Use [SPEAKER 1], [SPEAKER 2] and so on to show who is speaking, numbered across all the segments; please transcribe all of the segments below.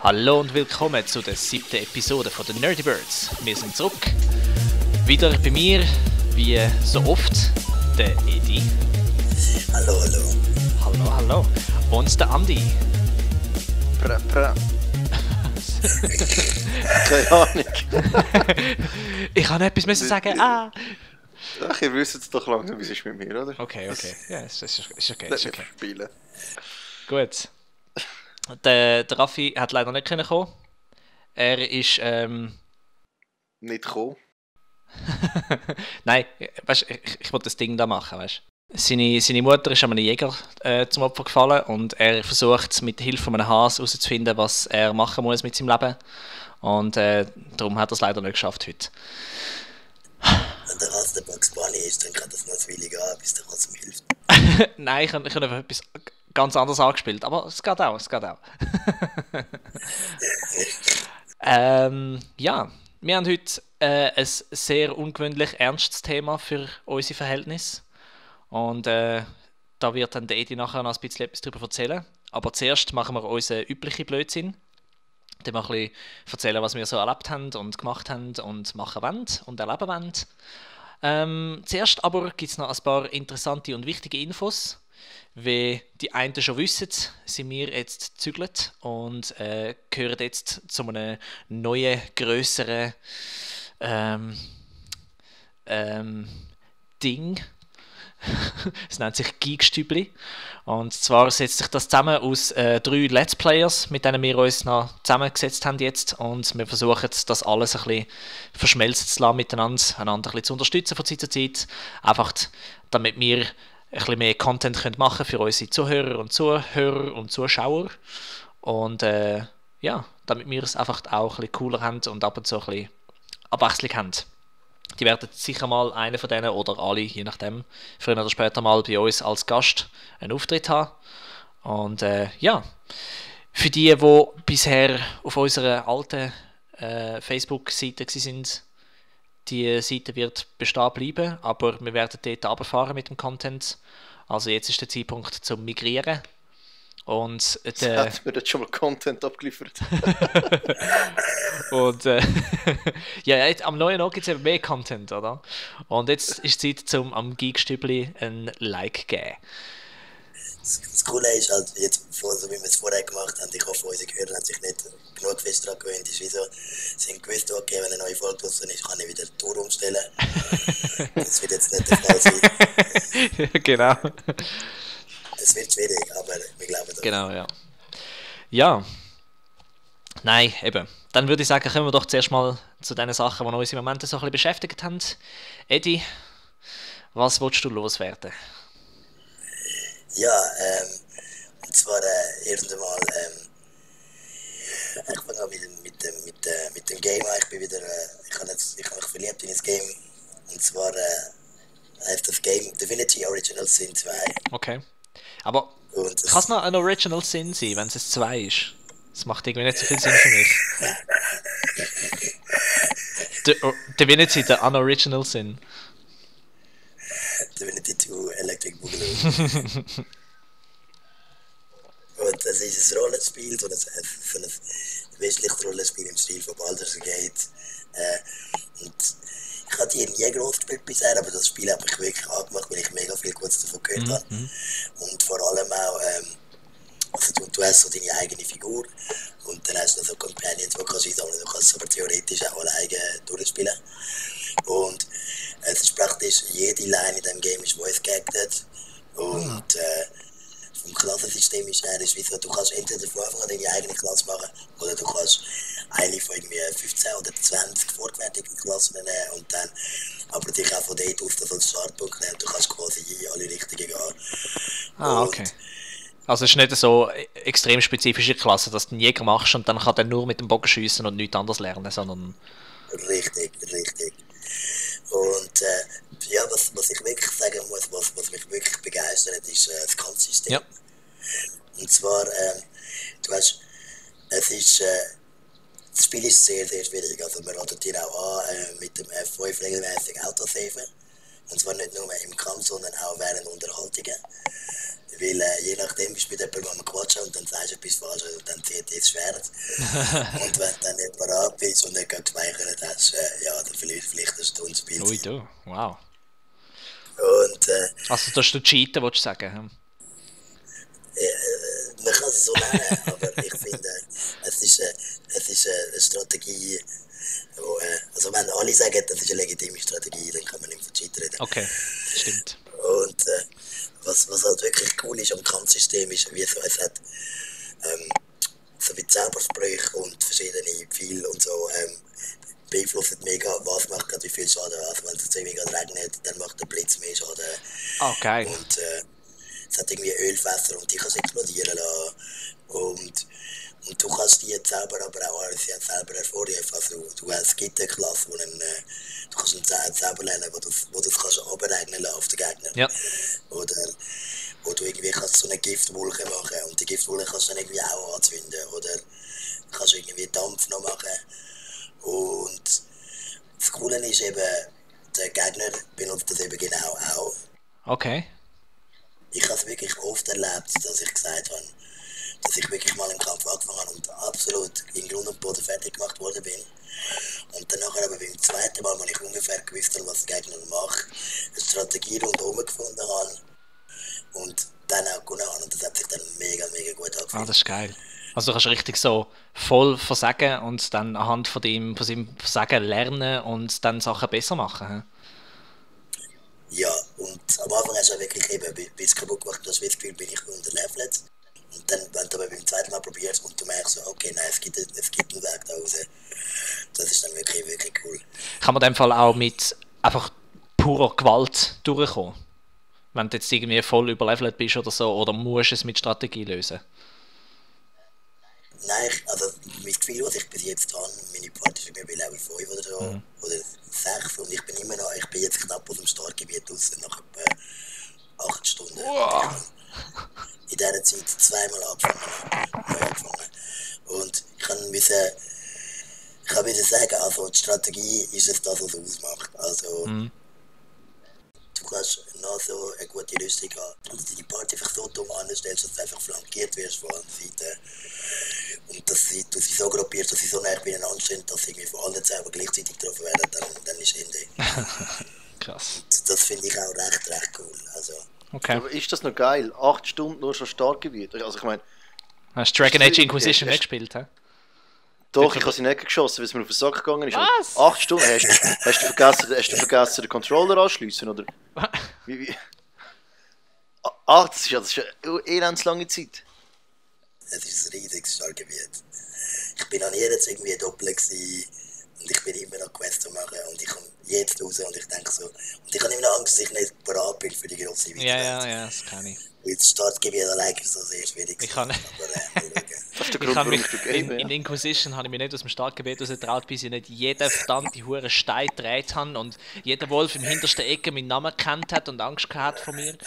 [SPEAKER 1] Hallo und willkommen zu der 7. Episode von den Nerdy Birds. Wir sind zurück. Wieder bei mir, wie so oft, der Edi.
[SPEAKER 2] Hallo, hallo.
[SPEAKER 1] Hallo, hallo. Und der Andi.
[SPEAKER 3] Pra. Keine Ahnung.
[SPEAKER 1] Ich kann etwas müssen sagen.
[SPEAKER 3] Ach, ihr wisst jetzt doch langsam, wie es ist mit mir, oder?
[SPEAKER 1] Okay. Ja, ist okay.
[SPEAKER 3] Lass mich spielen.
[SPEAKER 1] Gut. Der Raffi hat leider nicht kommen. Er ist,
[SPEAKER 3] Nicht gekommen.
[SPEAKER 1] Nein, weißt, ich wollte das Ding da machen, weißt. Seine Mutter ist einem Jäger zum Opfer gefallen und er versucht mit Hilfe von einem Hase herauszufinden, was er machen muss mit seinem Leben. Und darum hat er es leider nicht geschafft heute.
[SPEAKER 2] Wenn der Hase der Bugs Bunny ist, dann kann das noch eine Weile gehen, bis der Hase mir hilft.
[SPEAKER 1] Nein, ich habe einfach etwas ganz anderes angespielt, aber es geht auch. Ja, wir haben heute ein sehr ungewöhnlich ernstes Thema für unsere Verhältnisse. Und da wird dann der Edi nachher noch ein bisschen etwas darüber erzählen. Aber zuerst machen wir unseren üblichen Blödsinn. Dann wir ein bisschen erzählen, was wir so erlebt haben und gemacht haben und machen wollen und erleben wollen. Zuerst aber gibt es noch ein paar interessante und wichtige Infos. Wie die einen schon wissen, sind wir jetzt gezügelt und gehören jetzt zu einem neuen, grösseren Ding. Es nennt sich Geekstübli. Und zwar setzt sich das zusammen aus 3 Let's Players, mit denen wir uns noch zusammengesetzt haben jetzt. Und wir versuchen, das alles ein bisschen verschmelzen zu lassen miteinander, einander ein bisschen zu unterstützen von Zeit zu Zeit. Einfach, damit wir ein bisschen mehr Content machen für unsere Zuhörer und Zuschauer. Und ja, damit wir es einfach auch ein bisschen cooler haben und ab und zu ein bisschen Abwechslung haben. Die werden sicher mal einer von denen oder alle, je nachdem, früher oder später mal bei uns als Gast einen Auftritt haben. Und ja, für die bisher auf unserer alten Facebook-Seite sind, die Seite wird bestehen bleiben, aber wir werden dort runterfahren mit dem Content. Also jetzt ist der Zeitpunkt zum Migrieren. Und
[SPEAKER 3] Hat mir jetzt schon mal Content abgeliefert.
[SPEAKER 1] Und ja, jetzt, am neuen Ort gibt es eben mehr Content, oder? Und jetzt ist Zeit, zum am Geekstübli ein Like zu geben.
[SPEAKER 2] Das Coole ist halt, jetzt, so wie wir es vorher gemacht haben, ich hoffe, unsere Hörer haben sich nicht genug fest daran gewöhnt, ist wie so, sie haben gewusst, okay, wenn eine neue Folge draussen ist, kann ich wieder die Tour umstellen. Das wird jetzt nicht der Fall sein.
[SPEAKER 1] Genau.
[SPEAKER 2] Es wird schwierig, aber wir glauben doch.
[SPEAKER 1] Genau, ja. Ja. Nein, eben. Dann würde ich sagen, kommen wir doch zuerst mal zu den Sachen, die uns im Moment so ein bisschen beschäftigt haben. Edi, was willst du loswerden?
[SPEAKER 2] Ja, und zwar erst einmal, ich fange an mit dem Game an. Ich bin wieder, ich habe mich verliebt in das Game. Und zwar heißt das Game Divinity Original Sin 2.
[SPEAKER 1] Okay. Aber kann es noch ein Original Sin sein, wenn es 2 ist? Das macht irgendwie nicht so viel Sinn für mich. Divinity, der Unoriginal Sin.
[SPEAKER 2] Divinity 2 Electric Boogaloo. Und das ist ein Rollenspiel, so ein westliches Rollenspiel im Stil von Baldur's Gate. Und ich habe die nie groß gespielt bisher, aber das Spiel habe ich wirklich angemacht, weil ich mega viel Gutes davon gehört habe. Und vor allem auch, also du hast so deine eigene Figur und dann hast du noch so Companions, die kannst du einsammeln, du kannst es aber theoretisch auch alleine durchspielen. Und es ist praktisch, jede Line in diesem Game ist voice-acted und vom Klassensystem ist her, ist wie so, du kannst entweder von Anfang an deine eigene Klasse machen oder du kannst eine von irgendwie 15 oder 20 vorgefertigten Klassen nehmen und dann aber dich auch von dort aus das als Startpunkt nehmen. Du kannst quasi in alle Richtungen gehen.
[SPEAKER 1] Okay. Also es ist nicht so extrem spezifische Klasse, dass du einen Jäger machst und dann kann er nur mit dem Bogen schiessen und nichts anderes lernen, sondern...
[SPEAKER 2] Richtig. Und ja, was ich wirklich sagen muss, was mich wirklich begeistert, ist das Kampfsystem.
[SPEAKER 1] Ja.
[SPEAKER 2] Und zwar, das Spiel ist sehr, sehr schwierig. Also man ratet dir auch an, mit dem F5 regelmäßig Autosaven. Und zwar nicht nur im Kampf, sondern auch während Unterhaltungen. Weil je nachdem bist du mit jemandem am Quatschen und dann sagst du etwas Falsches und dann zieht das Schwert. Und wenn du dann nicht parat bist und nicht gespeichert hast, ja, dann vielleicht eine Stunde Spiel.
[SPEAKER 1] Ui, du, wow.
[SPEAKER 2] Und
[SPEAKER 1] Also, das ist du cheaten, willst du sagen?
[SPEAKER 2] man kann es so nennen, aber ich finde, es ist eine Strategie, wo, also wenn alle sagen, das ist eine legitime Strategie, dann kann man nicht von Cheat reden.
[SPEAKER 1] Okay, stimmt.
[SPEAKER 2] Und was halt wirklich cool ist am Kampfsystem, ist, wie so, es hat so wie Zaubersprüche und verschiedene Pfeile und so beeinflussen mega, was macht gerade wie viel Schaden. Also wenn es ziemlich gerade regnet, dann macht der Blitz mehr Schaden.
[SPEAKER 1] Ah, geil.
[SPEAKER 2] Und es hat irgendwie Ölfässer und die kannst explodieren lassen. Und du kannst die Zauber aber auch alles selber hervorrufen. Also du hast Gitterklasse, wo du kannst einen Zauber lernen, wo du kannst runterregnen lassen auf den Gegner.
[SPEAKER 1] Ja.
[SPEAKER 2] Oder wo du irgendwie kannst so eine Giftwolke machen und die Giftwolke kannst du dann irgendwie auch anzünden. Oder kannst irgendwie Dampf noch machen. Und das Coole ist eben, der Gegner benutzt das eben genau auch.
[SPEAKER 1] Okay.
[SPEAKER 2] Ich habe es wirklich oft erlebt, dass ich gesagt habe, dass ich wirklich mal einen Kampf angefangen habe und absolut in Grund und Boden fertig gemacht worden bin. Und dann nachher aber beim zweiten Mal, wenn ich ungefähr gewusst habe, was der Gegner macht, eine Strategie rundherum gefunden habe und dann auch gewonnen habe. Und das hat sich dann mega, mega gut angefühlt.
[SPEAKER 1] Ah, das ist geil. Also du kannst richtig so voll versagen und dann anhand von seinem Versagen lernen und dann Sachen besser machen.
[SPEAKER 2] Ja, und am Anfang hast du auch wirklich eben bis kaputt gemacht, du hast das Gefühl, bin ich unterlevelt. Und dann, wenn du aber beim zweiten Mal probierst und du merkst so, okay, nein, es gibt einen Weg da raus, das ist dann wirklich, wirklich cool.
[SPEAKER 1] Kann man in dem Fall auch mit einfach purer Gewalt durchkommen? Wenn du jetzt irgendwie voll überlevelt bist oder so, oder musst du es mit Strategie lösen?
[SPEAKER 2] Nein, also mein Gefühl, was ich bis jetzt habe, meine Party ist bei Level 5 oder so, oder 6 und ich bin jetzt knapp aus dem Startgebiet raus, nach etwa 8 Stunden.
[SPEAKER 1] Wow.
[SPEAKER 2] In dieser Zeit zweimal neu angefangen. Und ich kann sagen, also die Strategie ist es das, was es ausmacht. Also du kannst noch so eine gute Rüstung haben und die Party einfach so dumm anstellst, dass du einfach flankiert wirst von allen Seiten. Und dass du sie so gruppierst, dass sie so nah beieinander stehen, dass sie irgendwie von allen selber gleichzeitig getroffen werden, dann ist Ende.
[SPEAKER 1] Krass.
[SPEAKER 2] Und das finde ich auch recht cool. Also,
[SPEAKER 1] Okay.
[SPEAKER 3] Aber ist das noch geil? 8 Stunden nur schon Startgebiet? Also ich meine,
[SPEAKER 1] Hast du Dragon Age Inquisition nicht gespielt, hä?
[SPEAKER 3] doch, ich habe sie nicht geschossen, weil es mir auf den Sack gegangen ist.
[SPEAKER 1] Was?
[SPEAKER 3] 8 Stunden? Hast du vergessen, den Controller anschliessen, oder? Wie? Das ist eine elendslange Zeit.
[SPEAKER 2] es ist ein riesiges Startgebiet. Ich bin noch nie jetzt irgendwie doppelt gewesen und ich bin immer noch Quests zu machen und ich komme jetzt raus und ich denke so, und ich habe immer noch Angst, dass ich nicht bereit bin für die grosse Weite.
[SPEAKER 1] Ja, das kann ich.
[SPEAKER 2] Weil das Startgebiet allein ist so sehr schwierig.
[SPEAKER 1] Ich kann-
[SPEAKER 2] Aber mal schauen.
[SPEAKER 3] Das ist der
[SPEAKER 1] Ich
[SPEAKER 3] Grund,
[SPEAKER 1] habe
[SPEAKER 3] warum
[SPEAKER 1] mich
[SPEAKER 3] ich game,
[SPEAKER 1] in Inquisition habe ich mich nicht aus dem Startgebiet rausgetraut, bis ich nicht jeden verdammten hure Stein gedreht habe und jeder Wolf im hintersten Ecke meinen Namen gekannt hat und Angst gehabt vor mir.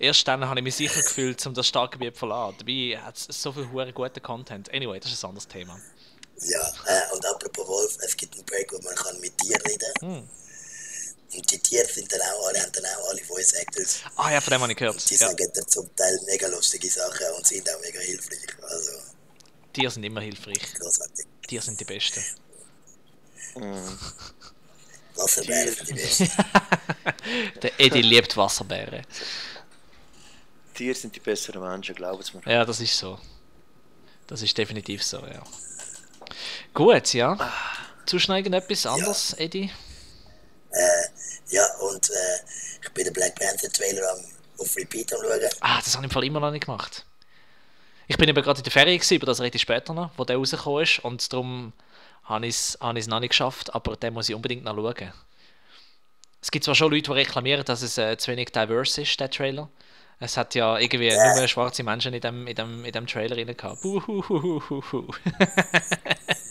[SPEAKER 1] Erst dann habe ich mich sicher gefühlt, um das Startgebiet zu verlassen. Dabei hat es so viel hure guten Content. Anyway, das ist ein anderes Thema.
[SPEAKER 2] Ja, und apropos Wolf, es gibt einen Break, wo man kann mit Tieren reden. Und die Tiere haben dann auch alle Voice Actors.
[SPEAKER 1] Ah ja, von dem habe ich gehört.
[SPEAKER 2] Und die
[SPEAKER 1] Ja.
[SPEAKER 2] sagen dann zum Teil mega lustige Sachen und sind auch mega hilfreich. Also,
[SPEAKER 1] Tiere sind immer hilfreich.
[SPEAKER 2] großartig.
[SPEAKER 1] Tiere sind die Besten.
[SPEAKER 2] Wasserbären sind die besten.
[SPEAKER 1] Der Eddie liebt Wasserbären.
[SPEAKER 3] Tiere sind die besseren Menschen, glauben Sie mir.
[SPEAKER 1] Ja, das ist so. Das ist definitiv so, ja. Gut, ja. Sonst noch irgendetwas anderes, Eddie?
[SPEAKER 2] Ja, und ich bin den Black Panther Trailer auf Repeat am schauen.
[SPEAKER 1] Ah, das habe ich im Fall immer noch nicht gemacht. Ich bin eben gerade in der Ferien gewesen, aber das rede ich später noch, wo der rausgekommen ist. Und darum habe ich es noch nicht geschafft, aber den muss ich unbedingt noch schauen. Es gibt zwar schon Leute, die reklamieren, dass es zu wenig diverse ist, der Trailer. Es hat ja irgendwie nur schwarze Menschen in dem Trailer rein gehabt. Buhuhuhuhu.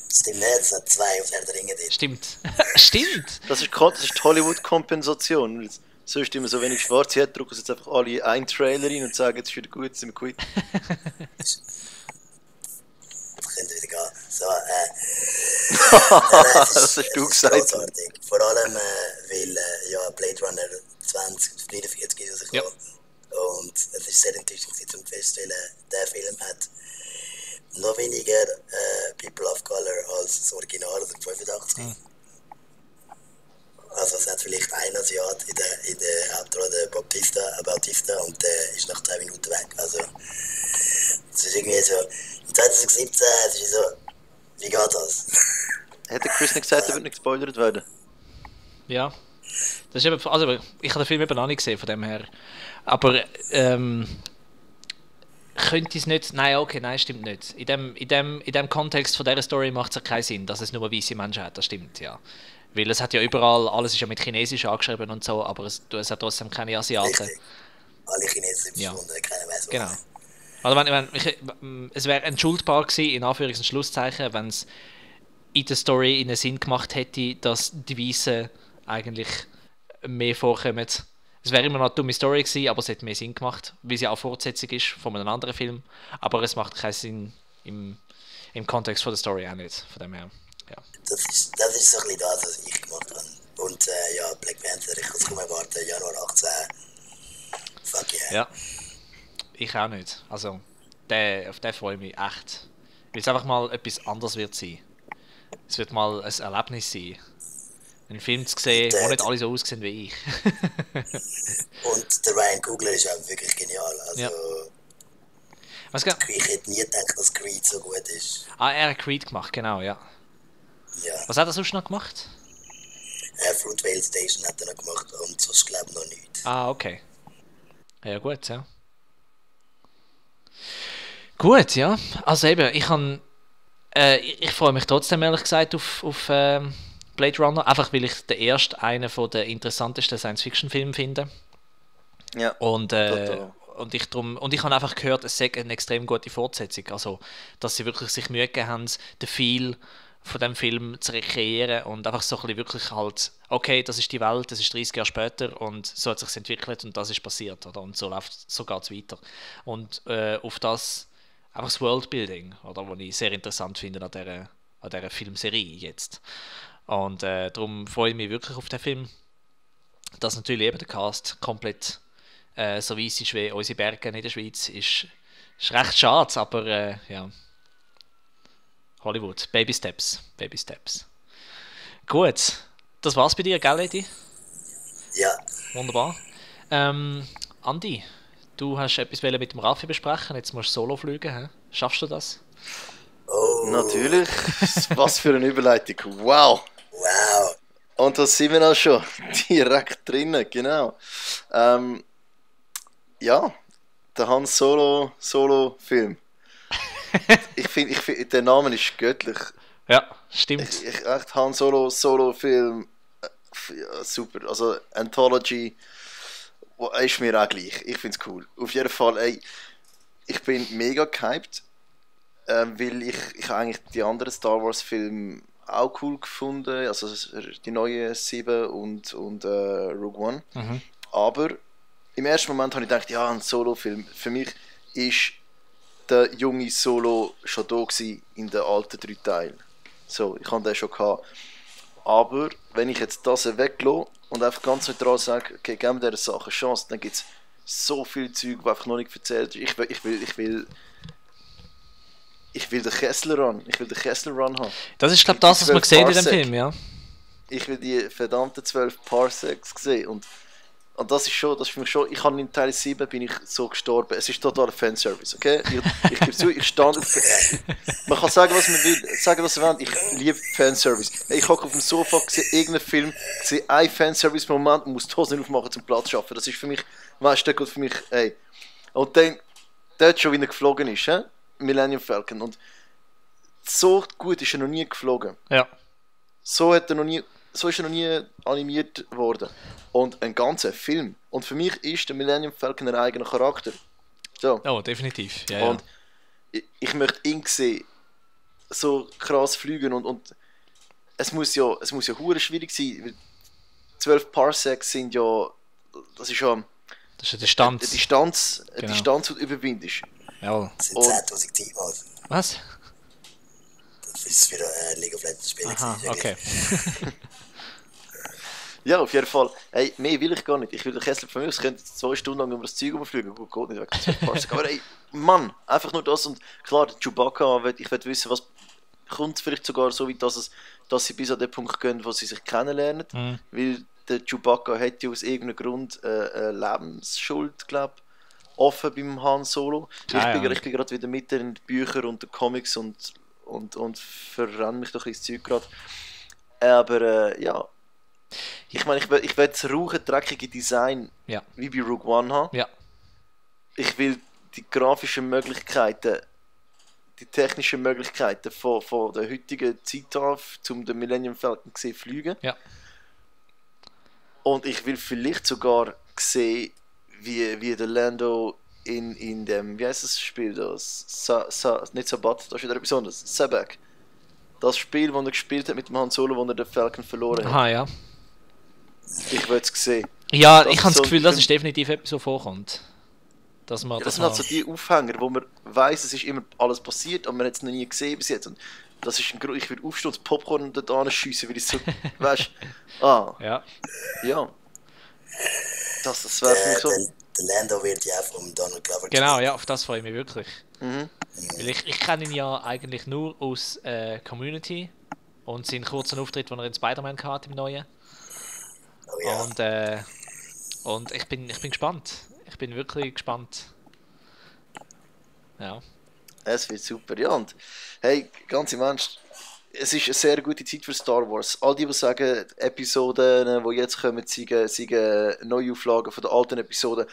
[SPEAKER 2] Stimmt nicht, es hat 2 auf der Ringe drin.
[SPEAKER 1] Stimmt. Stimmt.
[SPEAKER 3] Das ist die Hollywood-Kompensation. Sonst immer so wenig Schwarze hat, drücken sie jetzt einfach alle einen Trailer rein und sagen, jetzt ist wieder gut, jetzt sind wir quitt.
[SPEAKER 2] Das könnte wieder gehen. So,
[SPEAKER 3] Das hast du gesagt.
[SPEAKER 2] Großartig. Vor allem, weil ja, Blade Runner 2049 ist rausgekommen. Ja. Und es ist sehr enttäuschend zum feststellen, der Film hat noch weniger People of Color als das Original, also 85. Also es hat vielleicht ein Asiat in der Hauptrolle, Bautista, und der ist nach 2 Minuten weg. Also es ist irgendwie so, 2017, es ist so, wie geht das?
[SPEAKER 3] Hätte Chris nicht gesagt, er wird nicht gespoilert werden?
[SPEAKER 1] Ja. Das ist eben, also ich habe den Film eben noch nicht gesehen, von dem her. Aber könnte es nicht... Nein, stimmt nicht. In dem Kontext von dieser Story macht es ja keinen Sinn, dass es nur weiße Menschen hat, das stimmt, ja. Weil es hat ja überall, alles ist ja mit Chinesisch angeschrieben und so, aber es hat trotzdem keine Asiaten.
[SPEAKER 2] Richtig. Alle Chinesen sind verschwunden, keiner weiß was.
[SPEAKER 1] Genau. Also es wäre entschuldbar gewesen, in Anführungs- und Schlusszeichen, wenn es in der Story einen Sinn gemacht hätte, dass die Weißen eigentlich mehr vorkommen. Es wäre immer noch eine dumme Story gewesen, aber es hätte mehr Sinn gemacht, weil sie auch Fortsetzung ist von einem anderen Film. Aber es macht keinen Sinn im Kontext von der Story auch nicht. Von dem her, ja.
[SPEAKER 2] Das ist so ein bisschen das, was ich gemacht habe. Und ja, Black Panther, ich kann es kaum erwarten, Januar 18. Fuck yeah.
[SPEAKER 1] Ja, ich auch nicht. Also, auf den freue ich mich echt. Weil es einfach mal etwas anderes wird sein. Es wird mal ein Erlebnis sein. Einen Film zu sehen, wo nicht alle so aussehen wie ich.
[SPEAKER 2] Und der Ryan Coogler ist auch wirklich genial. Also,
[SPEAKER 1] ja.
[SPEAKER 2] Ich hätte nie gedacht, dass Creed so gut ist.
[SPEAKER 1] Er hat Creed gemacht, genau, ja. Was hat er sonst noch gemacht?
[SPEAKER 2] Fruitvale Station hat er noch gemacht und sonst glaube ich noch nichts.
[SPEAKER 1] Okay. Ja, gut, ja. Gut, ja. Also eben, ich freue mich trotzdem ehrlich gesagt auf Blade Runner, einfach weil ich den ersten einen der interessantesten Science-Fiction-Filme finde.
[SPEAKER 3] Ja.
[SPEAKER 1] Und ich habe einfach gehört, es sei eine extrem gute Fortsetzung, also dass sie wirklich sich Mühe gegeben haben, den Feel von dem Film zu rekreieren und einfach so ein bisschen wirklich halt, okay, das ist die Welt, das ist 30 Jahre später und so hat es sich entwickelt und das ist passiert, oder? Und so geht es weiter. Und auf das einfach das Worldbuilding, oder, was ich sehr interessant finde an dieser Filmserie jetzt. Und darum freue ich mich wirklich auf den Film. Dass natürlich eben der Cast komplett so weiss ist wie unsere Berge in der Schweiz, ist recht schade, aber ja. Hollywood, Baby Steps. Gut, das war's bei dir, gell, Eddie?
[SPEAKER 2] Ja.
[SPEAKER 1] Wunderbar. Andi, du hast etwas mit dem Raffi besprechen, jetzt musst du solo fliegen, he? Schaffst du das?
[SPEAKER 2] Oh.
[SPEAKER 3] Natürlich, was für eine Überleitung, wow! Und da sind wir auch schon direkt drinnen, genau. Ja, der Han Solo-Film. Ich finde, der Name ist göttlich.
[SPEAKER 1] Ja, stimmt.
[SPEAKER 3] Echt Han Solo-Film, ja, super. Also Anthology ist mir auch gleich. Ich finde es cool. Auf jeden Fall, ey, ich bin mega gehypt, weil ich eigentlich die anderen Star Wars Filme auch cool gefunden, also die neuen 7 und Rogue One. Mhm. Aber im ersten Moment habe ich gedacht, ja, ein Solo-Film. Für mich ist der junge Solo schon da gewesen in den alten 3 Teilen. So, ich habe den schon gehabt. Aber wenn ich jetzt das weglasse und einfach ganz neutral sage, okay, geben wir dieser Sache eine Chance, dann gibt es so viel Zeug, die einfach noch nicht erzählt ist. Ich will den Kessler-Run. Haben.
[SPEAKER 1] Das ist, glaube ich, das, was man sieht in dem Film, ja.
[SPEAKER 3] Ich will die verdammten 12 Parsecs sehen. Und das ist für mich schon, ich habe in Teil 7 bin ich so gestorben. Es ist totaler Fanservice, okay? Ich gebe zu, ich stand auf... Man kann sagen, was man will, sagen, was man will. Ich liebe Fanservice. Ich hocke auf dem Sofa, sehe irgendeinen Film, sehe einen Fanservice-Moment und muss die Hosen aufmachen zum Platz schaffen. Das ist für mich, weißt du, für mich, ey. Und dann, dort schon, wie er geflogen ist, he? Millennium Falcon. Und so gut ist er noch nie geflogen.
[SPEAKER 1] Ja.
[SPEAKER 3] So ist er noch nie animiert worden. Und ein ganzer Film. Und für mich ist der Millennium Falcon ein eigener Charakter. So.
[SPEAKER 1] Oh, definitiv. Ja,
[SPEAKER 3] und ich möchte ihn sehen, so krass fliegen und es muss ja hure schwierig sein. 12 Parsecs sind ja, das ist ja
[SPEAKER 1] das ist eine Distanz.
[SPEAKER 3] Eine Distanz, die du überwindest.
[SPEAKER 1] Ja.
[SPEAKER 2] Das sind 10.000 Teams.
[SPEAKER 1] Was?
[SPEAKER 2] Das bis es für League of Legends spielen.
[SPEAKER 1] Aha, okay.
[SPEAKER 3] Ja, auf jeden Fall. Hey, mehr will ich gar nicht. Ich will den Kessler von mir, es könnte 2 Stunden lang über das Zeug überfliegen. Gut, geht nicht weg. Aber ey, Mann, einfach nur das. Und klar, der Chewbacca, ich will wissen, was kommt vielleicht sogar so weit, dass sie bis an den Punkt gehen, wo sie sich kennenlernen. Weil der Chewbacca hat ja aus irgendeinem Grund eine Lebensschuld, glaube ich, offen beim Han Solo. Ich bin gerade wieder mitten in den Büchern und den Comics und verrenne mich doch ins Zeug gerade. Aber ja. Ich meine, ich will das rauche, dreckige Design wie bei Rogue One haben.
[SPEAKER 1] Ja. Ich
[SPEAKER 3] will die grafischen Möglichkeiten, die technischen Möglichkeiten von der heutigen Zeit haben, um den Millennium Falcon zu fliegen.
[SPEAKER 1] Ja.
[SPEAKER 3] Und ich will vielleicht sogar sehen, wie der Lando in dem, wie heißt das Spiel, das nicht Sabbat, das ist wieder etwas anderes, Sabak. Das Spiel, das er gespielt hat mit dem Han Solo, wo er den Falcon verloren hat.
[SPEAKER 1] Aha, ja.
[SPEAKER 3] Ich will es sehen.
[SPEAKER 1] Ja, ich habe das Gefühl, das ist definitiv etwas, so vorkommt.
[SPEAKER 3] Das sind halt so die Aufhänger, wo man weiss, es ist immer alles passiert, aber man hat es noch nie gesehen bis jetzt. Und das ist ein Grund, ich würde aufstehen und das Popcorn dort anschiessen, weil ich so, weißt
[SPEAKER 1] Ja.
[SPEAKER 3] Ja. Das wäre für mich so.
[SPEAKER 2] Der Lando wird ja vom Donald Glover.
[SPEAKER 1] Genau, ja, auf das freue ich mich wirklich. Weil ich kenne ihn ja eigentlich nur aus Community und seinen kurzen Auftritt, den er in Spider-Man hatte im Neuen.
[SPEAKER 2] Oh, ja.
[SPEAKER 1] Und ich bin gespannt. Ich bin wirklich gespannt. Ja.
[SPEAKER 3] Es wird super, ja. Und hey, ganz im Ernst, es ist eine sehr gute Zeit für Star Wars. All die sagen, Episoden, die jetzt kommen, seien Neuauflagen von den alten Episoden.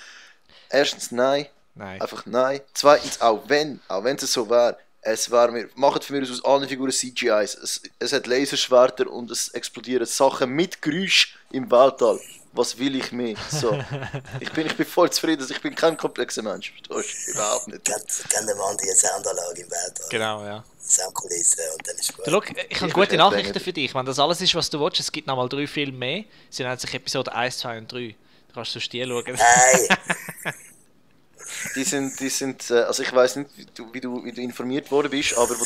[SPEAKER 3] Erstens, nein. Einfach nein. Zweitens, auch wenn es so wäre, macht für mich aus allen Figuren CGIs. Es hat Laserschwerter und es explodieren Sachen mit Geräusch im Weltall. Was will ich mehr? So. Ich bin voll zufrieden, ich bin kein komplexer Mensch. Verstehst du? Überhaupt nicht.
[SPEAKER 2] Kann der Mann die Soundanlage im Weltall.
[SPEAKER 1] Genau, ja.
[SPEAKER 2] Soundkulisse und dann ist gut.
[SPEAKER 1] Look, ich habe gute Nachrichten für dich. Wenn das alles ist, was du willst, es gibt nochmal 3 Filme mehr. Sie nennen sich Episode 1, 2 und 3. Du kannst sonst die schauen.
[SPEAKER 2] Nein!
[SPEAKER 3] Die sind, also ich weiß nicht, wie du informiert worden bist, aber wo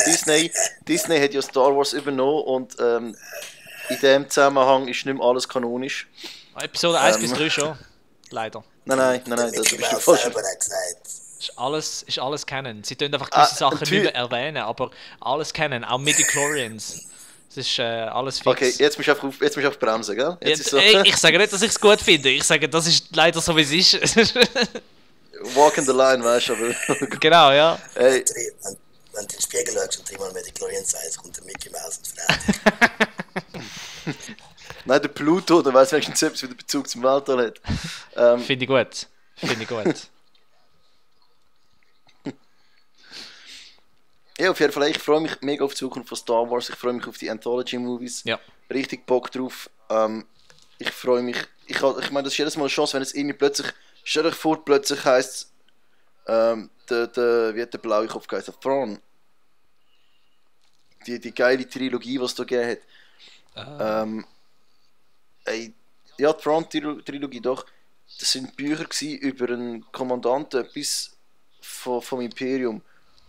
[SPEAKER 3] Disney hat ja Star Wars übernommen und in dem Zusammenhang ist nicht mehr alles kanonisch.
[SPEAKER 1] Episode 1 bis 3 schon. Leider.
[SPEAKER 3] Nein, das bist du falsch.
[SPEAKER 1] Ist alles Canon. Sie tun einfach gewisse Sachen nicht mehr erwähnen, aber alles Canon, auch Midichlorians. Das ist alles fix.
[SPEAKER 3] Okay, jetzt musst du auf bremsen, gell?
[SPEAKER 1] Ich sage nicht, dass ich es gut finde. Ich sage, das ist leider so, wie es ist.
[SPEAKER 3] Walk in the line, weißt du, aber...
[SPEAKER 1] Genau, ja.
[SPEAKER 3] Hey.
[SPEAKER 2] Wenn du in den Spiegel schaust und 3-mal Midichlorians sagst, kommt der Mickey Mouse und fragt.
[SPEAKER 3] Nein, der Pluto, der weiss wenigstens etwas, wie der Bezug zum Weltall hat.
[SPEAKER 1] Finde ich gut.
[SPEAKER 3] Ja, auf jeden Fall, ich freue mich mega auf die Zukunft von Star Wars, ich freue mich auf die Anthology-Movies.
[SPEAKER 1] Ja. Richtig
[SPEAKER 3] Bock drauf. Ich freue mich, ich meine, das ist jedes Mal eine Chance, wenn es irgendwie plötzlich, stell euch vor, plötzlich heisst wie hat der blaue Kopf geheißen? Thrawn. Die geile Trilogie, die es da gegeben hat. Ja, Thrawn-Trilogie, doch. Das sind Bücher über einen Kommandanten, etwas vom Imperium.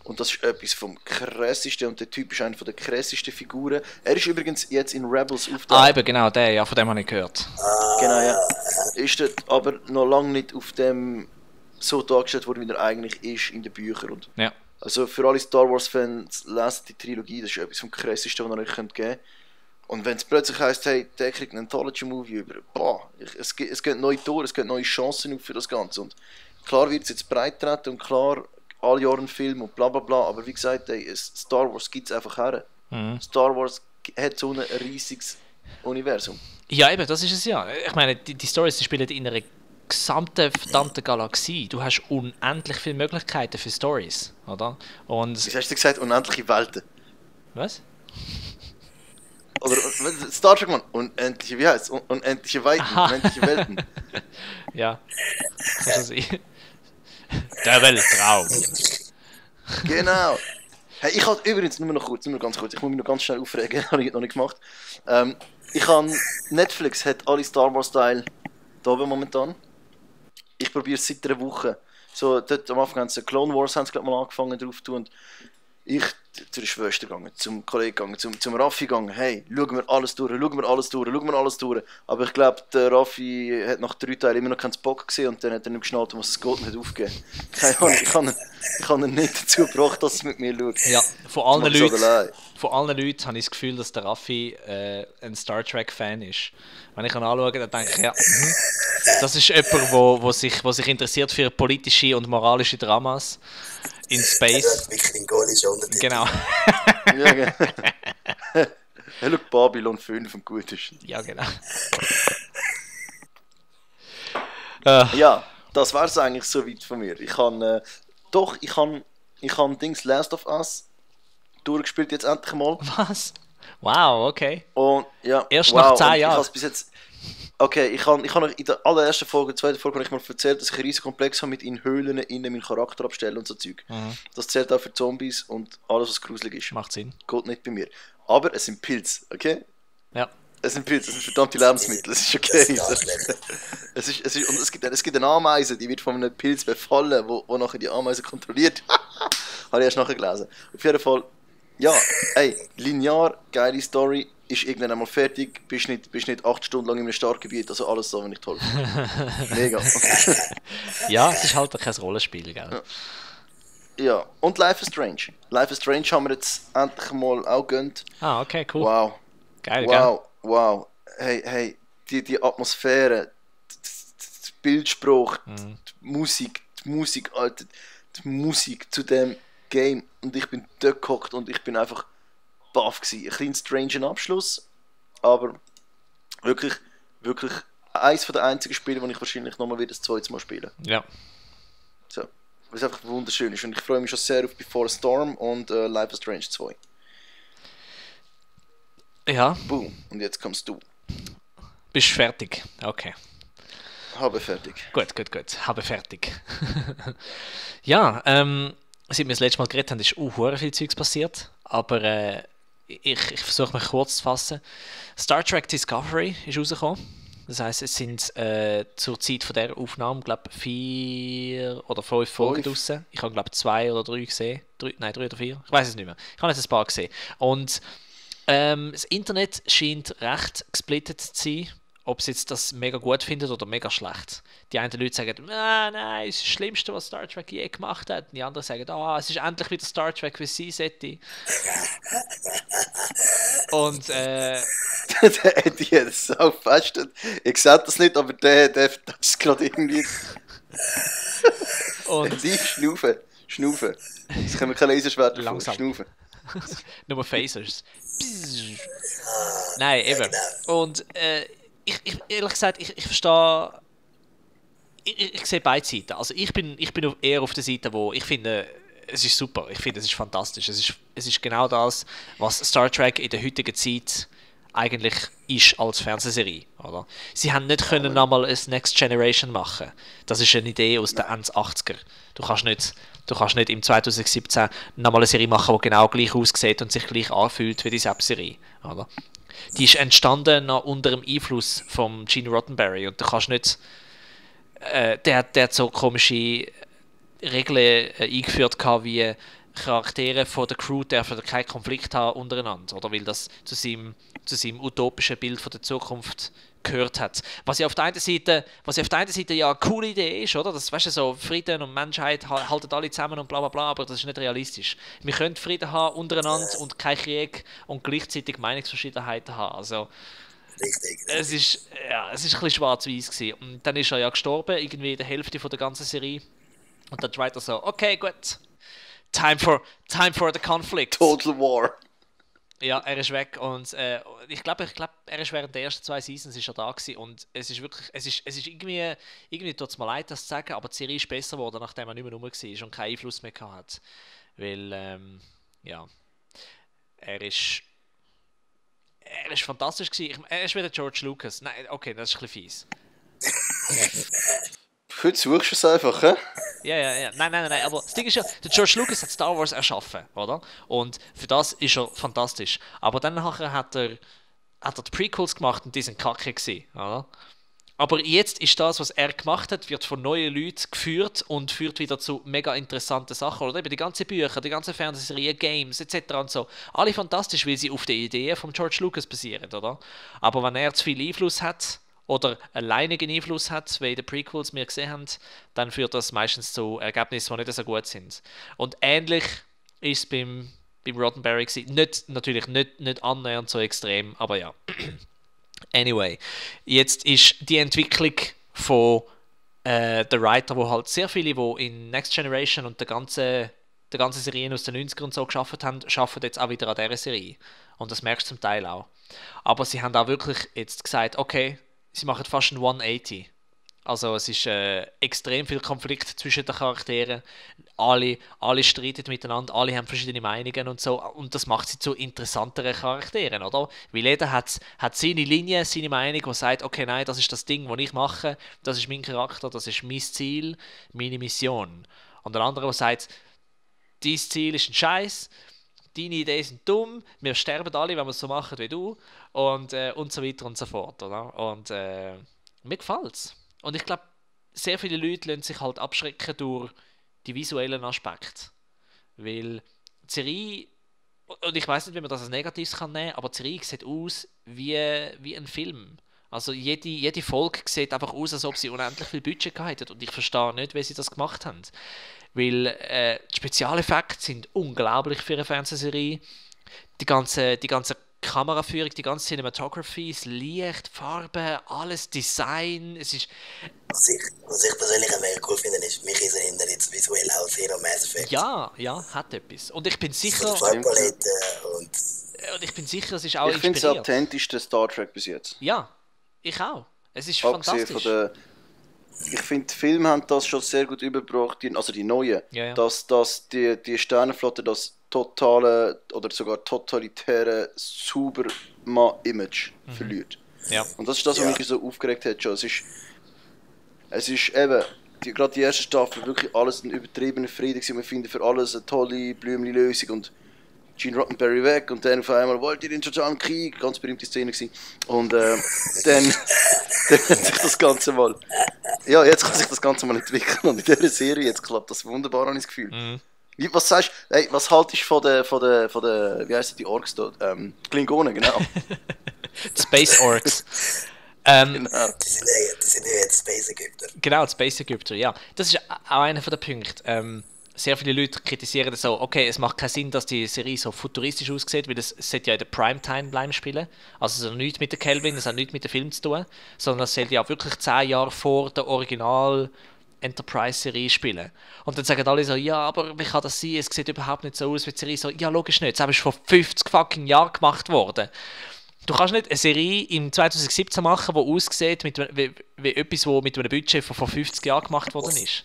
[SPEAKER 3] Und das ist etwas vom krassesten und der Typ ist einer der krassesten Figuren. Er ist übrigens jetzt in Rebels auftaucht.
[SPEAKER 1] Eben genau, der, ja, von dem habe ich gehört.
[SPEAKER 3] Genau, ja. Ist dort aber noch lange nicht auf dem so dargestellt worden, wie er eigentlich ist in den Büchern. Und
[SPEAKER 1] ja.
[SPEAKER 3] Also für alle Star Wars Fans, lesen die Trilogie, das ist etwas vom krassesten, was ihr euch geben könnt. Und wenn es plötzlich heisst, hey, der kriegt einen Anthology-Movie über, es geht neue Tore, es geht neue Chancen auf für das Ganze. Und klar wird es jetzt breit treten und klar, alle Jahre ein Film und bla bla bla, aber wie gesagt, hey, Star Wars gibt es einfach her. Star Wars hat so ein riesiges Universum.
[SPEAKER 1] Ja, eben, das ist es ja. Ich meine, die Storys die spielen in einer gesamten verdammten Galaxie. Du hast unendlich viele Möglichkeiten für Stories, oder? Und
[SPEAKER 3] wie hast du gesagt, unendliche Welten?
[SPEAKER 1] Was?
[SPEAKER 3] Oder Star Trek, man, unendliche, wie heißt es? Unendliche Weiten, unendliche Welten.
[SPEAKER 1] Ja, kann schon sein. Der Weltraum.
[SPEAKER 3] Genau. Hey, ich habe übrigens, nur ganz kurz, ich muss mich noch ganz schnell aufregen, habe ich noch nicht gemacht. Netflix hat alle Star Wars Teile da oben momentan. Ich probiere es seit einer Woche. So, dort am Anfang haben sie Clone Wars haben sie, glaub, mal angefangen drauf zu tun. Ich zu der Schwester gegangen, zum Kollegen gegangen, zum Raffi gegangen. Hey, schauen wir alles durch, schauen wir alles durch, schauen wir alles durch. Aber ich glaube, der Raffi hat nach 3 Teilen immer noch keinen Bock gesehen und dann hat er nicht geschnallt, was es geht und hat aufgegeben. Keine Ahnung, ich habe ihn nicht dazu gebracht, dass er mit mir schaut.
[SPEAKER 1] Ja, von allen Leuten habe ich das Gefühl, dass der Raffi ein Star Trek-Fan ist. Wenn ich ihn anschaue, dann denke ich, ja, das ist jemand, wo sich interessiert für politische und moralische Dramas in Space. Genau.
[SPEAKER 3] Ja, genau. Er schaut Babylon 5 und gut ist.
[SPEAKER 1] Ja, genau.
[SPEAKER 3] Ja, das war es eigentlich so weit von mir. Ich habe Dings Last of Us durchgespielt jetzt endlich mal.
[SPEAKER 1] Was? Wow, okay.
[SPEAKER 3] Und ja,
[SPEAKER 1] erst nach 10 Jahren.
[SPEAKER 3] Bis jetzt, okay, ich habe in der allerersten Folge, zweiten Folge, habe ich mal erzählt, dass ich einen riesen Komplex habe mit in Höhlen innen meinen Charakter abstellen und so Zeug.
[SPEAKER 1] Mhm.
[SPEAKER 3] Das zählt auch für Zombies und alles, was gruselig ist.
[SPEAKER 1] Macht Sinn.
[SPEAKER 3] Geht nicht bei mir. Aber es sind Pilze, okay?
[SPEAKER 1] Ja.
[SPEAKER 3] Es sind Pilze, es sind verdammte Lebensmittel, es ist okay. Und es gibt eine Ameise, die wird von einem Pilz befallen, wo nachher die Ameise kontrolliert. Habe ich erst nachher gelesen. Auf jeden Fall, ja, ey, linear, geile Story, ist irgendwann einmal fertig, bist nicht 8 Stunden lang in einem Startgebiet, also alles so, wenn ich toll finde. Mega.
[SPEAKER 1] Ja, es ist halt kein Rollenspiel, gell?
[SPEAKER 3] Ja, und Life is Strange. Life is Strange haben wir jetzt endlich mal auch gönnt.
[SPEAKER 1] Ah, okay, cool.
[SPEAKER 3] Wow.
[SPEAKER 1] Geil,
[SPEAKER 3] Wow. Hey, die Atmosphäre, der Bildspruch, die Musik, Alter, die Musik zu dem Game. Und ich bin dort gehockt und ich bin einfach baff gewesen. Ein bisschen stranger Abschluss, aber wirklich eins der einzigen Spiele, die ich wahrscheinlich nochmal wieder das zweite Mal spielen.
[SPEAKER 1] Ja.
[SPEAKER 3] So, weil es einfach wunderschön ist und ich freue mich schon sehr auf Before a Storm und Life is Strange 2.
[SPEAKER 1] Ja.
[SPEAKER 3] Boom, und jetzt kommst du.
[SPEAKER 1] Bist fertig? Okay.
[SPEAKER 3] Habe fertig.
[SPEAKER 1] Gut. Habe fertig. Ja, seit wir das letzte Mal geredet haben, ist viel Zeugs passiert. Aber ich versuche mich kurz zu fassen. Star Trek Discovery ist rausgekommen. Das heisst, es sind zur Zeit von dieser Aufnahme, glaube ich, 4 oder 5 Folgen draussen. Ich habe, glaube ich, 2 oder 3 gesehen. 3 oder 4. Ich weiß es nicht mehr. Ich habe jetzt ein paar gesehen. Und das Internet scheint recht gesplittet zu sein, ob sie jetzt das mega gut findet oder mega schlecht. Die einen Leute sagen, nein, es ist das Schlimmste, was Star Trek je gemacht hat. Und die anderen sagen, es ist endlich wieder Star Trek, wie sie sollte. Und
[SPEAKER 3] der Eddie hat es so fest. Ich sehe das nicht, aber der ist gerade irgendwie.
[SPEAKER 1] Und
[SPEAKER 3] die Schnaufen. Das können wir keine Laserschwert
[SPEAKER 1] langsam.
[SPEAKER 3] Schnaufen.
[SPEAKER 1] Nur Phasers. Nein, eben. Und ich ehrlich gesagt, ich verstehe. Ich sehe beide Seiten. Also ich bin eher auf der Seite, wo ich finde, es ist super. Ich finde, es ist fantastisch. Es ist genau das, was Star Trek in der heutigen Zeit eigentlich ist als Fernsehserie. Oder? Sie haben nicht können nochmal ein Next Generation machen. Das ist eine Idee aus den Ende 80er. Du kannst nicht im 2017 nochmal eine Serie machen, die genau gleich aussieht und sich gleich anfühlt wie die Serie. Oder? Die ist entstanden noch unter dem Einfluss von Gene Roddenberry und du kannst nicht der hat so komische Regeln eingeführt wie Charaktere von der Crew dürfen keinen Konflikt haben untereinander, oder weil das zu seinem utopischen Bild von der Zukunft gehört hat. Was ja auf der einen Seite ja eine coole Idee ist, oder? Das, weißt du, so Frieden und Menschheit halten alle zusammen und bla bla bla, aber das ist nicht realistisch. Wir können Frieden haben untereinander und keinen Krieg und gleichzeitig Meinungsverschiedenheiten haben. Also
[SPEAKER 2] Richtig.
[SPEAKER 1] es ist ein bisschen schwarz-weiß gewesen. Und dann ist er ja gestorben, irgendwie in der Hälfte von der ganzen Serie. Und dann schreibt er so, okay, gut, time for the conflict.
[SPEAKER 3] Total War.
[SPEAKER 1] Ja, er ist weg und ich glaube, er ist während der ersten 2 Seasons ist er da gewesen und es ist wirklich, es ist irgendwie tut es mir leid, das zu sagen, aber die Serie ist besser geworden, nachdem er nicht mehr rum war und keinen Einfluss mehr gehabt hat. Weil, ja, er ist fantastisch gewesen. Er ist wieder George Lucas. Nein, okay, das ist ein bisschen fies.
[SPEAKER 3] Heute suchst du es einfach, hä?
[SPEAKER 1] Ja. Nein. Aber das Ding ist ja, der George Lucas hat Star Wars erschaffen, oder? Und für das ist er fantastisch. Aber dann nachher hat er die Prequels gemacht und die sind kacke gewesen, oder? Aber jetzt ist das, was er gemacht hat, wird von neuen Leuten geführt und führt wieder zu mega interessanten Sachen. Oder eben die ganzen Bücher, die ganzen Fernsehserien, Games etc. und so. Alle fantastisch, weil sie auf den Ideen von George Lucas basieren, oder? Aber wenn er zu viel Einfluss hat oder alleinigen Einfluss hat, wie in den Prequels wir gesehen haben, dann führt das meistens zu Ergebnissen, die nicht so gut sind. Und ähnlich ist es beim Roddenberry gewesen. Natürlich nicht annähernd so extrem, aber ja. Anyway, jetzt ist die Entwicklung von der Writer, wo halt sehr viele, die in Next Generation und der ganzen Serien aus den 90ern und so geschafft haben, arbeiten jetzt auch wieder an dieser Serie. Und das merkst du zum Teil auch. Aber sie haben auch wirklich jetzt gesagt, okay, sie machen fast ein 180. Also es ist extrem viel Konflikt zwischen den Charakteren. Alle streiten miteinander, alle haben verschiedene Meinungen und so. Und das macht sie zu interessanteren Charakteren, oder? Weil jeder hat seine Linie, seine Meinung, die sagt, okay, nein, das ist das Ding, was ich mache, das ist mein Charakter, das ist mein Ziel, meine Mission. Und der andere, der sagt, dein Ziel ist ein Scheiß, deine Ideen sind dumm, wir sterben alle, wenn wir es so machen wie du und so weiter und so fort, oder? Und mir gefällt's. Und ich glaube, sehr viele Leute lassen sich halt abschrecken durch die visuellen Aspekte. Weil die Serie, und ich weiß nicht, wie man das als Negatives kann nehmen, aber die Serie sieht aus wie ein Film. Also jede Folge sieht einfach aus, als ob sie unendlich viel Budget gehabt hat. Und ich verstehe nicht, wie sie das gemacht haben. Weil die Spezialeffekte sind unglaublich für eine Fernsehserie. Die ganze Kameraführung, die ganze Cinematography, das Licht, die Farben, alles Design, es ist...
[SPEAKER 2] Was ich persönlich auch mega cool finde, ist, mich erinnert jetzt visuell auch sehr an Mass Effect.
[SPEAKER 1] Ja, hat etwas. Und ich bin sicher...
[SPEAKER 2] Farbpalette und
[SPEAKER 1] ich bin sicher, es ist auch
[SPEAKER 3] ich finde es
[SPEAKER 1] inspiriert.
[SPEAKER 3] authentischste Star Trek bis jetzt.
[SPEAKER 1] Ja, ich auch. Es ist
[SPEAKER 3] Abgesehen
[SPEAKER 1] fantastisch.
[SPEAKER 3] Ich finde, die Filme haben das schon sehr gut übergebracht, also die neuen,
[SPEAKER 1] Ja.
[SPEAKER 3] dass die Sternenflotte das totale oder sogar totalitäre Superman-Image verliert.
[SPEAKER 1] Ja.
[SPEAKER 3] Und das ist das, was mich so aufgeregt hat schon. Es ist eben, gerade die erste Staffel, wirklich alles ein übertriebener Frieden gewesen. Wir finden für alles eine tolle Blümchen-Lösung und Gene Roddenberry weg und dann auf einmal wollt ihr den totalen Krieg, ganz berühmte Szene gewesen. Und dann hat sich das Ganze mal, ja, jetzt kann sich das Ganze mal entwickeln und in dieser Serie jetzt klappt das wunderbar, habe ich das Gefühl.
[SPEAKER 1] Mhm.
[SPEAKER 3] Was sagst du, hey, was haltest du von der, wie heissen die Orks dort? Klingonen, genau.
[SPEAKER 1] Space Orcs.
[SPEAKER 3] Genau.
[SPEAKER 2] die sind ja jetzt Space Ägypter.
[SPEAKER 1] Genau, die Space Ägypter, ja. Das ist auch einer der Punkte. Sehr viele Leute kritisieren das so, okay, es macht keinen Sinn, dass die Serie so futuristisch aussieht, weil das sollte ja in der Primetime spielen. Also es hat nichts mit der Kelvin, es hat nichts mit dem Film zu tun, sondern es sollte ja wirklich 10 Jahre vor der Original Enterprise-Serie spielen. Und dann sagen alle so, ja, aber wie kann das sein? Es sieht überhaupt nicht so aus wie die Serie. So, ja, logisch nicht. Das ist vor 50 fucking Jahren gemacht worden. Du kannst nicht eine Serie im 2017 machen, die aussieht wie etwas, das mit einem Budget von vor 50 Jahren gemacht worden ist.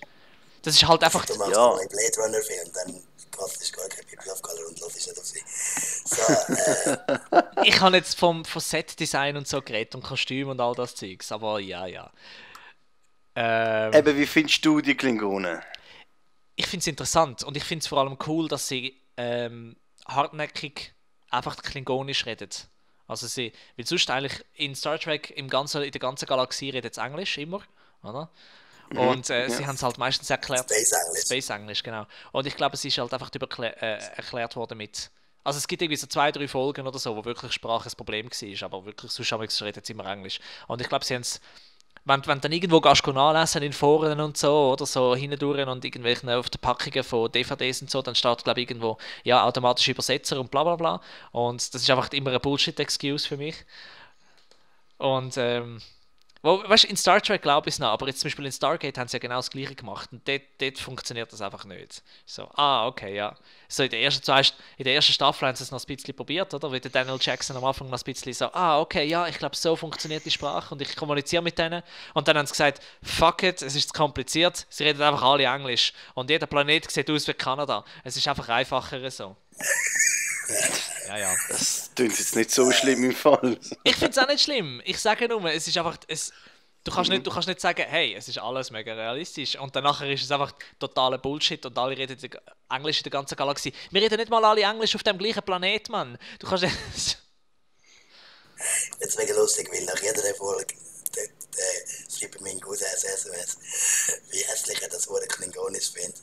[SPEAKER 1] Das ist halt einfach...
[SPEAKER 2] Du machst
[SPEAKER 3] Ja.
[SPEAKER 2] einen Blade Runner Film, dann passt es gar kein People of Color und lass ich nicht auf sie. So,
[SPEAKER 1] Ich habe jetzt vom Set-Design und so geredet und Kostüm und all das Zeugs, aber ja.
[SPEAKER 3] Eben, wie findest du die Klingonen?
[SPEAKER 1] Ich finde es interessant und ich finde es vor allem cool, dass sie hartnäckig einfach klingonisch reden. Also weil sonst eigentlich in Star Trek in der ganzen Galaxie redet es Englisch immer, oder? Und sie haben es halt meistens erklärt. Space English, genau. Und ich glaube, es ist halt einfach erklärt worden mit... Also es gibt irgendwie so 2-3 Folgen oder so, wo wirklich Sprache ein Problem war, aber wirklich sonst redet es immer Englisch. Und ich glaube, sie haben es... Wenn du dann irgendwo gehst nachlesen in Foren und so, oder so hindurch und irgendwelchen auf den Packungen von DVDs und so, dann steht, glaube ich, irgendwo, ja, automatische Übersetzer und bla bla bla. Und das ist einfach immer eine Bullshit-Excuse für mich. Und, weißt du, in Star Trek glaube ich es noch, aber jetzt zum Beispiel in Stargate haben sie ja genau das Gleiche gemacht und dort funktioniert das einfach nicht. So, okay, ja. So in der ersten Staffel haben sie es noch ein bisschen probiert, oder? Wie der Daniel Jackson am Anfang noch ein bisschen so, okay, ja, ich glaube, so funktioniert die Sprache und ich kommuniziere mit denen. Und dann haben sie gesagt, fuck it, es ist zu kompliziert, sie reden einfach alle Englisch. Und jeder Planet sieht aus wie Kanada. Es ist einfach einfacher so. Ja.
[SPEAKER 3] Das klingt jetzt nicht so schlimm im Fall.
[SPEAKER 1] Ich finde es auch nicht schlimm. Ich sage nur, es ist einfach... Du kannst nicht sagen, hey, es ist alles mega realistisch und danach ist es einfach totaler Bullshit und alle reden Englisch in der ganzen Galaxie. Wir reden nicht mal alle Englisch auf dem gleichen Planet, Mann. Du kannst...
[SPEAKER 2] jetzt mega lustig, weil nach jeder Folge schreibe meinen Cousin SMS, wie hässlich er das Wort Klingonisch findet.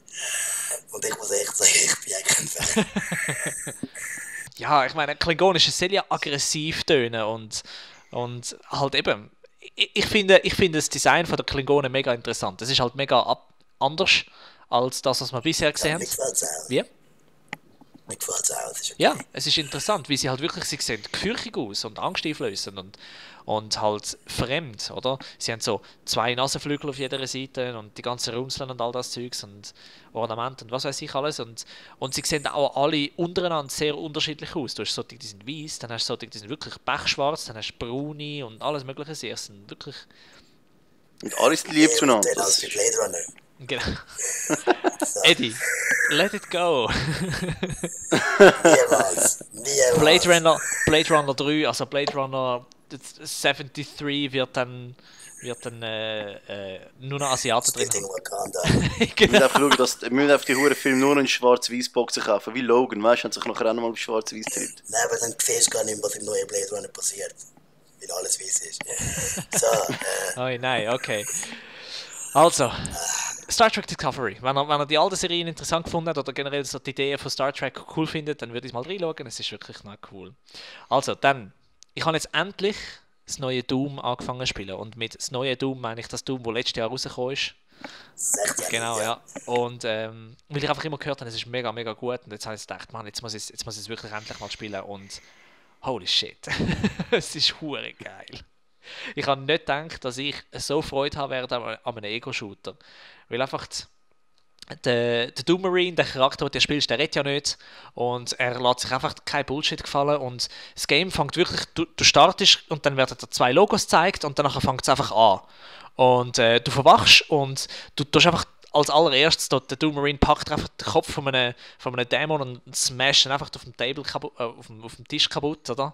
[SPEAKER 2] Und ich muss echt sagen, ich bin eigentlich kein Fan.
[SPEAKER 1] Ja, ich meine, Klingonisch soll ja aggressiv tönen und halt eben, ich finde das Design von der Klingonen mega interessant. Es ist halt mega anders als das, was wir bisher gesehen
[SPEAKER 2] Ja, mir
[SPEAKER 1] haben.
[SPEAKER 2] gefällt es auch.
[SPEAKER 1] Wie?
[SPEAKER 2] Mir gefällt es auch, es ist okay.
[SPEAKER 1] Ja, es ist interessant, wie sie halt wirklich, sie sehen gefürchtig aus und angsteinflößend und halt fremd, oder? Sie haben so 2 Nasenflügel auf jeder Seite und die ganzen Rumseln und all das Zeugs und Ornamente und was weiß ich alles und sie sehen auch alle untereinander sehr unterschiedlich aus. Du hast solche, die sind weiß, dann hast du solche, die sind wirklich pechschwarz, dann hast du braune und alles mögliche. Sie sind wirklich...
[SPEAKER 3] Und alles lieb
[SPEAKER 2] Und
[SPEAKER 3] zueinander.
[SPEAKER 2] dann als bei Blade Runner.
[SPEAKER 1] Genau.
[SPEAKER 2] So,
[SPEAKER 1] Eddie, let it go.
[SPEAKER 2] niemals.
[SPEAKER 1] Blade Runner 3, also Blade Runner 73 wird dann nur noch Asiaten drin
[SPEAKER 2] Spielt in
[SPEAKER 1] haben.
[SPEAKER 2] Wakanda.
[SPEAKER 3] Wir müssen einfach schauen, dass wir müssen auf die Huren Film nur in Schwarz-Weiß-Boxen kaufen, wie Logan, weißt du, hat sich nachher auch nochmal auf Schwarz-Weiß getippt.
[SPEAKER 2] Nein, aber dann siehst du gar nicht mehr, was im neuen Blade Runner passiert. Weil alles weiß ist. So,
[SPEAKER 1] Oh nein, okay. Also, Star Trek Discovery. Wenn ihr die alten Serien interessant gefunden habt oder generell so die Ideen von Star Trek cool findet, dann würde ich mal reinschauen. Es ist wirklich noch cool. Also, dann, ich habe jetzt endlich das neue Doom angefangen zu spielen. Und mit das neue Doom meine ich das Doom, das letztes Jahr rausgekommen ist.
[SPEAKER 2] 16
[SPEAKER 1] Genau, ja. Und weil ich einfach immer gehört habe, es ist mega, mega gut. Und jetzt habe ich gedacht, Mann, jetzt muss ich es wirklich endlich mal spielen. Und holy shit, es ist hure geil. Ich habe nicht gedacht, dass ich so Freude haben werde an einem Ego-Shooter. Weil einfach der Doom Marine, der Charakter, den du spielst, der redet ja nicht. Und er lässt sich einfach kein Bullshit gefallen. Und das Game fängt wirklich, du startest und dann werden dir 2 Logos gezeigt und danach fängt es einfach an. Und du verwachst und du tust einfach als allererstes, der Doom Marine packt einfach den Kopf von einem Dämon und smasht ihn einfach auf dem auf dem Tisch kaputt, oder?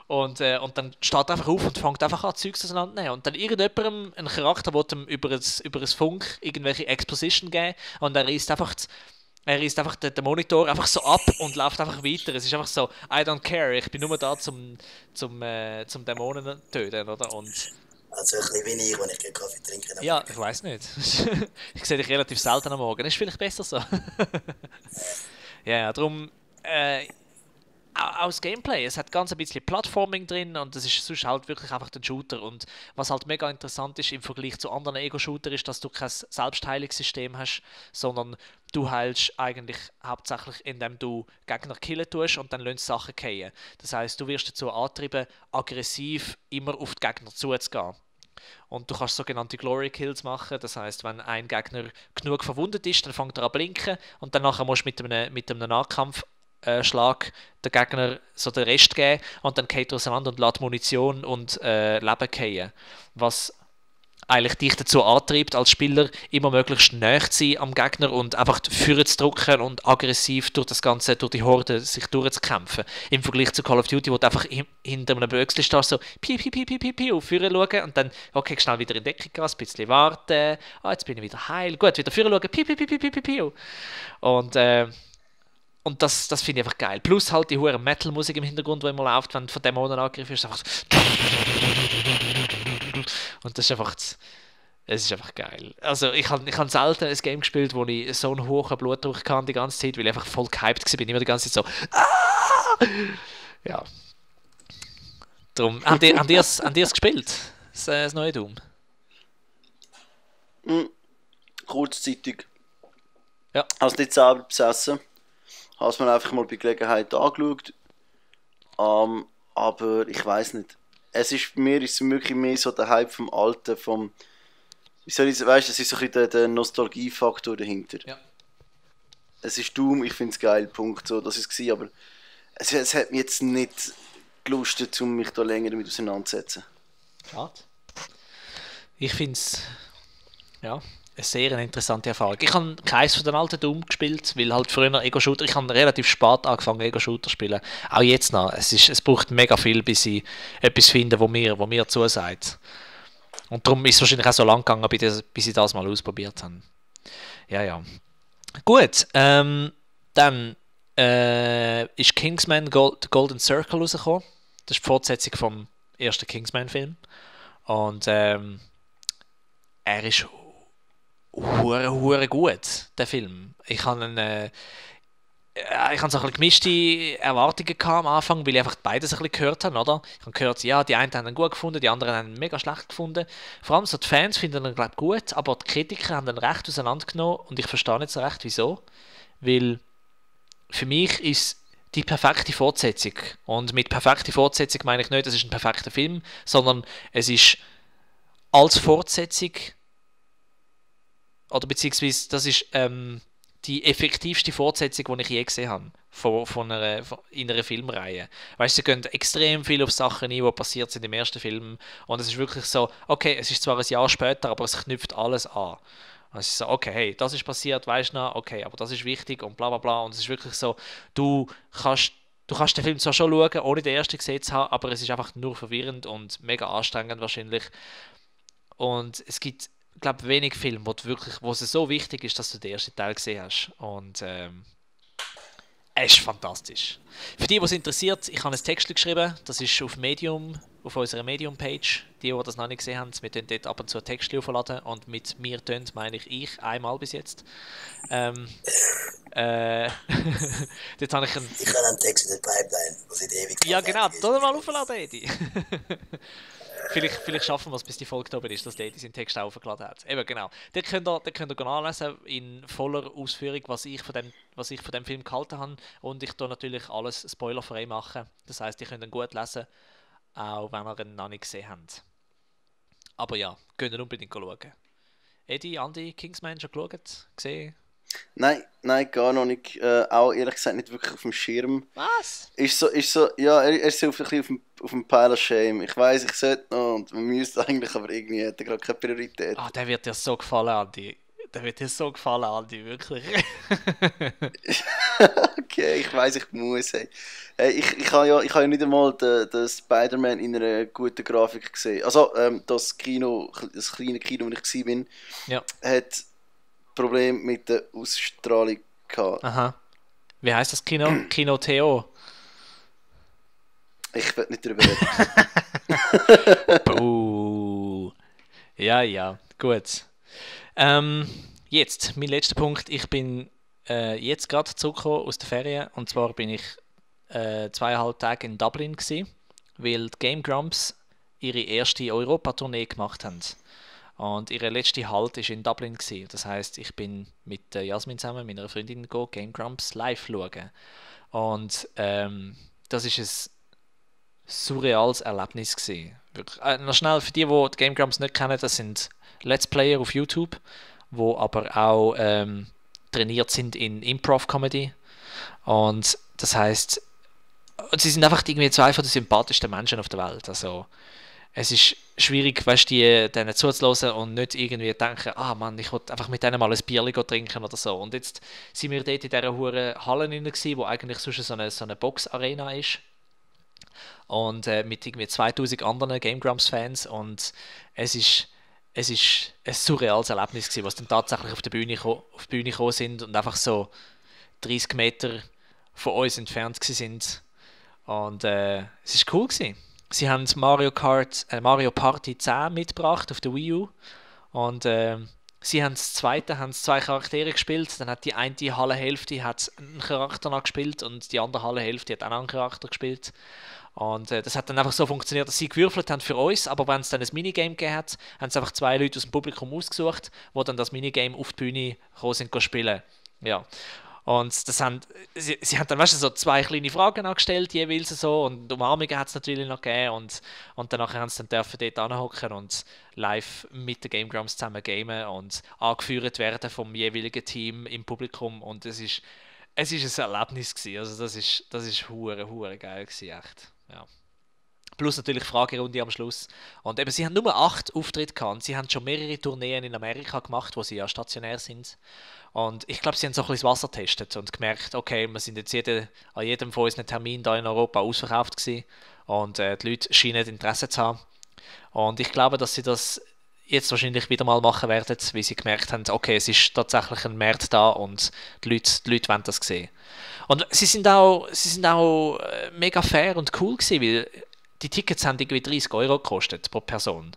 [SPEAKER 1] Und dann steht er einfach auf und fängt einfach an, Zeugs auseinanderzunehmen. Und dann irgendjemandem, ein Charakter, will ihm über ein Funk irgendwelche Exposition geben und er reißt einfach den Monitor einfach so ab und läuft einfach weiter. Es ist einfach so, I don't care, ich bin nur da zum Dämonen töten, oder? Und
[SPEAKER 2] Also ein bisschen wie ich, wenn ich keinen Kaffee trinke.
[SPEAKER 1] ja, ich weiß nicht. Ich sehe dich relativ selten am Morgen. Ist vielleicht besser so. Ja, darum auch das Gameplay. Es hat ganz ein bisschen Plattforming drin und es ist sonst halt wirklich einfach ein Shooter. Und was halt mega interessant ist im Vergleich zu anderen Ego-Shooter ist, dass du kein Selbstheilungssystem hast, sondern du heilst eigentlich hauptsächlich, indem du Gegner killen tust und dann lässt Sachen fallen. Das heisst, du wirst dazu angetrieben, aggressiv immer auf die Gegner zuzugehen. Und du kannst sogenannte Glory Kills machen, das heißt, wenn ein Gegner genug verwundet ist, dann fängt er an zu blinken und dann nachher musst du mit einem Nahkampfschlag den Gegner so den Rest geben und dann geht er auseinander und lässt Munition und Leben fallen. Was eigentlich dich dazu antreibt, als Spieler immer möglichst nahe zu sein am Gegner und einfach führen zu drücken und aggressiv durch die Horde sich durchzukämpfen. Im Vergleich zu Call of Duty, wo du einfach hinter einem Böxli stehst, so piu, piu, piu, piu, piu, piu, führen schauen und dann, okay, schnell wieder in Deckung gehen, ein bisschen warten, jetzt bin ich wieder heil, gut, wieder führen schauen, piu, piu, piu, piu, piu, piu, piu. Und das finde ich einfach geil. Plus halt die hohe Metal-Musik im Hintergrund, die immer läuft, wenn du von Dämonen angegriffen wirst, einfach so. Und das ist einfach, es ist einfach geil. Also ich habe selten ein Game gespielt, wo ich so einen hohen Blutdruck hatte die ganze Zeit, weil ich einfach voll gehypt war. Immer die ganze Zeit so, ah! Ja. Darum, habt ihr es gespielt? Das neue Doom?
[SPEAKER 3] Kurzzeitig.
[SPEAKER 1] Ja.
[SPEAKER 3] Habe es nicht selber besessen. Habe es mir einfach mal bei Gelegenheit angeschaut. Aber ich weiß nicht. Mir ist es wirklich mehr so der Hype vom Alten, wie soll ich sagen, weißt du, es ist so ein bisschen der Nostalgiefaktor dahinter.
[SPEAKER 1] Ja.
[SPEAKER 3] Es ist Doom, ich finde es geil, Punkt, so, das ist es, aber es hat mich jetzt nicht gelustet, um mich da länger damit auseinanderzusetzen.
[SPEAKER 1] Schade. Ich finde es, ja, eine sehr interessante Erfahrung. Ich habe keins von den alten Doom gespielt, weil halt früher Ego-Shooter, ich habe relativ spät angefangen Ego-Shooter zu spielen. Auch jetzt noch. Es braucht mega viel, bis ich etwas finde, wo mir zusagt. Und darum ist es wahrscheinlich auch so lang gegangen, bis ich das mal ausprobiert habe. Ja. Gut, dann ist Kingsman The Golden Circle rausgekommen. Das ist die Fortsetzung vom ersten Kingsman-Film. Und er ist hure gut, der Film. Ich habe so ein bisschen gemischte Erwartungen gehabt am Anfang, weil ich einfach beides ein bisschen gehört habe, oder? Ich habe gehört, ja, die einen haben ihn gut gefunden, die anderen haben ihn mega schlecht gefunden. Vor allem so die Fans finden ihn, glaube ich, gut, aber die Kritiker haben ihn recht auseinandergenommen und ich verstehe nicht so recht, wieso. Weil für mich ist die perfekte Fortsetzung. Und mit perfekte Fortsetzung meine ich nicht, es ist ein perfekter Film, sondern es ist als Fortsetzung, oder beziehungsweise das ist die effektivste Fortsetzung, die ich je gesehen habe in einer Filmreihe. Weißt du, sie gehen extrem viel auf Sachen ein, die passiert sind im ersten Film. Und es ist wirklich so, okay, es ist zwar ein Jahr später, aber es knüpft alles an. Und es ist so, okay, hey, das ist passiert, weißt du noch, okay, aber das ist wichtig und bla bla bla. Und es ist wirklich so, du kannst den Film zwar schon schauen, ohne den ersten gesehen zu haben, aber es ist einfach nur verwirrend und mega anstrengend wahrscheinlich. Und es gibt, glaube wenig Filme, wo es so wichtig ist, dass du den ersten Teil gesehen hast. Und es ist fantastisch. Für die, was interessiert, ich habe ein Text geschrieben, das ist auf Medium, auf unserer Medium-Page. Die das noch nicht gesehen haben, wir tun dort ab und zu ein Text aufladen und mit mir tun, meine ich einmal bis jetzt. Dort habe ich einen...
[SPEAKER 2] Ich habe einen Text in der Pipeline, der seit ewig
[SPEAKER 1] Ja genau, da mal aufladen, Edi. Vielleicht schaffen wir es, bis die Folge da oben ist, dass der Edi seinen Text auch aufgeladen hat. Eben genau. Dort könnt ihr nachlesen in voller Ausführung, was ich von dem Film gehalten habe. Und ich tue natürlich alles spoilerfrei machen. Das heisst, ihr könnt ihn gut lesen, auch wenn ihr ihn noch nicht gesehen habt. Aber ja, könnt ihr unbedingt schauen. Edi, Andi, Kingsman schon geschaut? Gesehen?
[SPEAKER 3] Nein, gar noch nicht. Auch ehrlich gesagt nicht wirklich auf dem Schirm.
[SPEAKER 1] Was?
[SPEAKER 3] Ist so, ja, er ist so ein bisschen auf dem Pile of Shame. Ich weiss, ich sollte noch und man müsste eigentlich, aber irgendwie hat er gerade keine Priorität.
[SPEAKER 1] Ah, der wird dir so gefallen, Andi. Wirklich.
[SPEAKER 3] Okay, ich weiss, ich muss. Hey, ich habe ja nicht einmal den Spider-Man in einer guten Grafik gesehen. Also, das kleine Kino, wo ich war,
[SPEAKER 1] Ja.
[SPEAKER 3] hat Probleme mit der Ausstrahlung gehabt.
[SPEAKER 1] Aha. Wie heisst das Kino? Kino Theo.
[SPEAKER 3] Ich will nicht darüber reden.
[SPEAKER 1] Buh. Ja, gut. Jetzt, mein letzter Punkt. Ich bin jetzt gerade zurückgekommen aus der Ferien. Und zwar bin ich 2,5 Tage in Dublin gewesen, weil die Game Grumps ihre erste Europa-Tournee gemacht haben. Und ihre letzte Halt war in Dublin gewesen. Das heisst, ich bin mit Jasmin zusammen, meiner Freundin, Game Grumps live schauen. Und das ist ein surreales Erlebnis gewesen. Wirklich. Noch schnell für die Game Grumps nicht kennen, das sind Let's Player auf YouTube, wo aber auch trainiert sind in Improv-Comedy. Und das heisst, sie sind einfach irgendwie zwei von den sympathischsten Menschen auf der Welt. Also es ist schwierig, weißt, denen zuzuhören und nicht irgendwie denken, ah Mann, ich will einfach mit denen mal ein Bierchen trinken oder so. Und jetzt sind wir dort in dieser hohen Halle drin gewesen, wo eigentlich sonst so eine Box-Arena ist. Und mit irgendwie 2000 anderen Game Grumps-Fans. Und es ist ein surreales Erlebnis gewesen, was dann tatsächlich auf die Bühne gekommen sind und einfach so 30 Meter von uns entfernt sind. Und es ist cool gewesen. Sie haben Mario Party 10 mitgebracht auf der Wii U und sie haben zwei Charaktere gespielt. Dann hat die eine Hallenhälfte hat einen Charakter noch gespielt und die andere Hallenhälfte hat einen anderen Charakter gespielt. Und das hat dann einfach so funktioniert, dass sie gewürfelt haben für uns, aber wenn es dann ein Minigame gegeben hat, haben sie einfach 2 Leute aus dem Publikum ausgesucht, die dann das Minigame auf die Bühne gekommen sind spielen. Ja. Und sie haben dann, weißt du, so 2 kleine Fragen gestellt, jeweils so, und Umarmungen hat es natürlich noch gegeben, und danach haben sie dann dort anhocken und live mit den Game Grumps zusammen gamen und angeführt werden vom jeweiligen Team im Publikum, und es ist ein Erlebnis gewesen. Also das ist hure geil gewesen, echt. Ja. Plus natürlich Fragerunde am Schluss. Und eben, sie haben nur 8 Auftritte gehabt. Sie haben schon mehrere Tourneen in Amerika gemacht, wo sie ja stationär sind. Und ich glaube, sie haben so ein bisschen das Wasser getestet und gemerkt, okay, wir sind jetzt an jedem von unseren Terminen hier in Europa ausverkauft gewesen. Und die Leute scheinen Interesse zu haben. Und ich glaube, dass sie das jetzt wahrscheinlich wieder mal machen werden, weil sie gemerkt haben, okay, es ist tatsächlich ein Markt da und die Leute wollen das sehen. Und sie sind auch mega fair und cool gewesen, weil die Tickets haben irgendwie 30 € gekostet pro Person.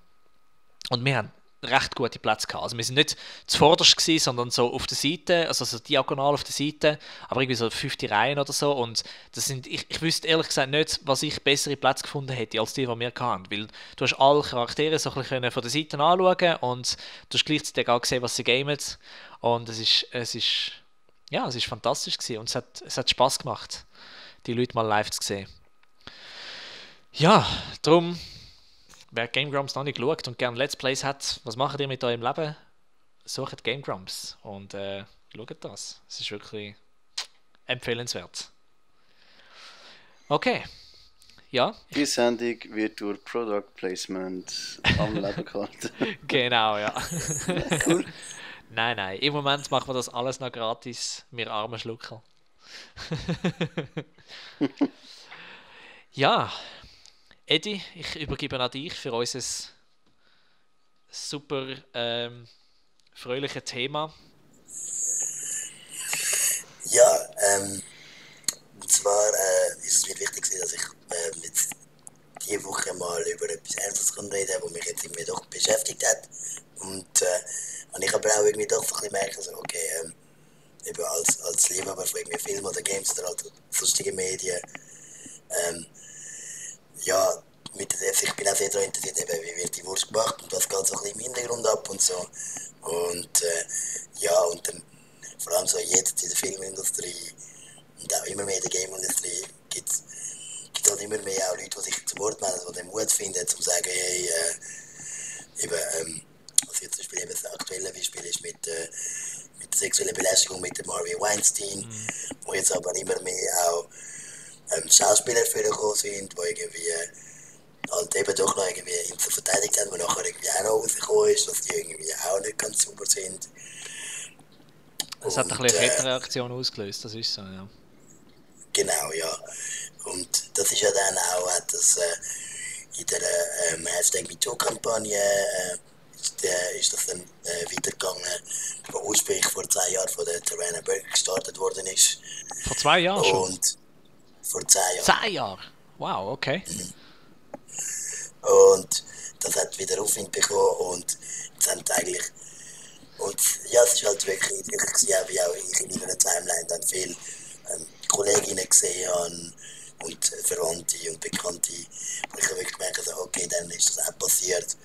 [SPEAKER 1] Und wir haben recht gute Plätze gehabt. Also wir sind nicht zuvorderst gewesen, sondern so auf der Seite, also so diagonal auf der Seite, aber irgendwie so 50 Reihen oder so. Und das sind, ich wüsste ehrlich gesagt nicht, was ich bessere Plätze gefunden hätte, als die wir hatten. Weil du hast alle Charaktere so ein bisschen von der Seite anschauen und du hast gleichzeitig auch gesehen, was sie gamen. Und es ist fantastisch gewesen und es hat Spaß gemacht, die Leute mal live zu sehen. Ja, darum, wer Game Grumps noch nicht schaut und gerne Let's Plays hat, was macht ihr mit eurem Leben? Sucht Game Grumps und schaut das. Es ist wirklich empfehlenswert. Okay, ja.
[SPEAKER 3] Die Sendung wird durch Product Placement am Leben gehalten.
[SPEAKER 1] Genau, ja.
[SPEAKER 3] Cool.
[SPEAKER 1] Nein, im Moment machen wir das alles noch gratis, wir armen Schlucker. Ja, Eddie, ich übergebe an dich für unser super fröhliches Thema.
[SPEAKER 2] Ja, und zwar ist es mir wichtig, dass ich jetzt diese Woche mal über etwas Ernstes reden kann, was mich jetzt irgendwie doch beschäftigt hat. Und ich aber auch irgendwie doch so ein bisschen merken, also, okay, eben als Liebhaber von irgendwie Filmen oder Games oder halt sonstigen Medien, ja, ich bin auch sehr daran interessiert, eben, wie wird die Wurst gemacht und was geht so ein bisschen im Hintergrund ab und so. Und ja, und dann vor allem so jetzt in der Filmindustrie und auch immer mehr in der Game-Industrie gibt es halt immer mehr auch Leute, die sich zu Wort melden, die den Mut finden, um zu sagen, hey, eben, was jetzt zum Beispiel eben das aktuelle Beispiel ist mit der sexuellen Belästigung mit dem Harvey Weinstein, wo jetzt aber immer mehr auch Schauspieler vorgekommen sind, die irgendwie halt eben doch noch irgendwie ihn so verteidigt haben, wo nachher irgendwie auch noch rausgekommen ist, dass die irgendwie auch nicht ganz sauber sind.
[SPEAKER 1] Das hat ein bisschen eine Kettenreaktion ausgelöst, das ist so, ja.
[SPEAKER 2] Genau, ja. Und das ist ja dann auch, hat das in der Hashtag MeToo-Kampagne ist das dann weitergegangen, wo ursprünglich vor 2 Jahren von der Tarana Burke gestartet worden ist.
[SPEAKER 1] Vor 2 Jahren schon?
[SPEAKER 2] Und vor 10 Jahren.
[SPEAKER 1] 10 Jahre? Wow, okay.
[SPEAKER 2] Und das hat wieder Aufwind bekommen und jetzt haben eigentlich, und ja, es ist halt wirklich gewesen, wie auch ich in meiner Timeline dann viele Kolleginnen gesehen habe und Verwandte und Bekannte, wo ich wirklich gemerkt habe, okay, dann ist das auch passiert.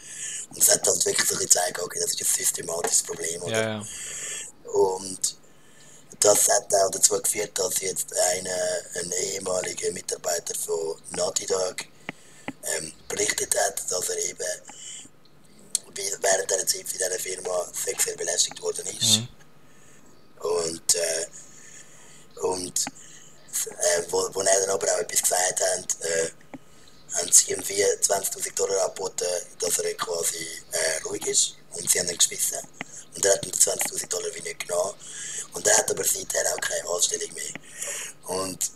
[SPEAKER 2] Und es hat halt wirklich so gezeigt, okay, das ist ein systematisches Problem, oder?
[SPEAKER 1] Ja.
[SPEAKER 2] Und das hat auch dazu geführt, dass jetzt ein ehemaliger Mitarbeiter von Naughty Dog berichtet hat, dass er eben während dieser Zeit in dieser Firma sexuell belästigt worden ist. Und wo er dann aber auch etwas gesagt hat, haben sie ihm $20.000 angeboten, dass er quasi ruhig ist, und sie haben ihn geschmissen. Und er hat ihm $20.000 wie nicht genommen. Und er hat aber seither auch keine Anstellung mehr. Und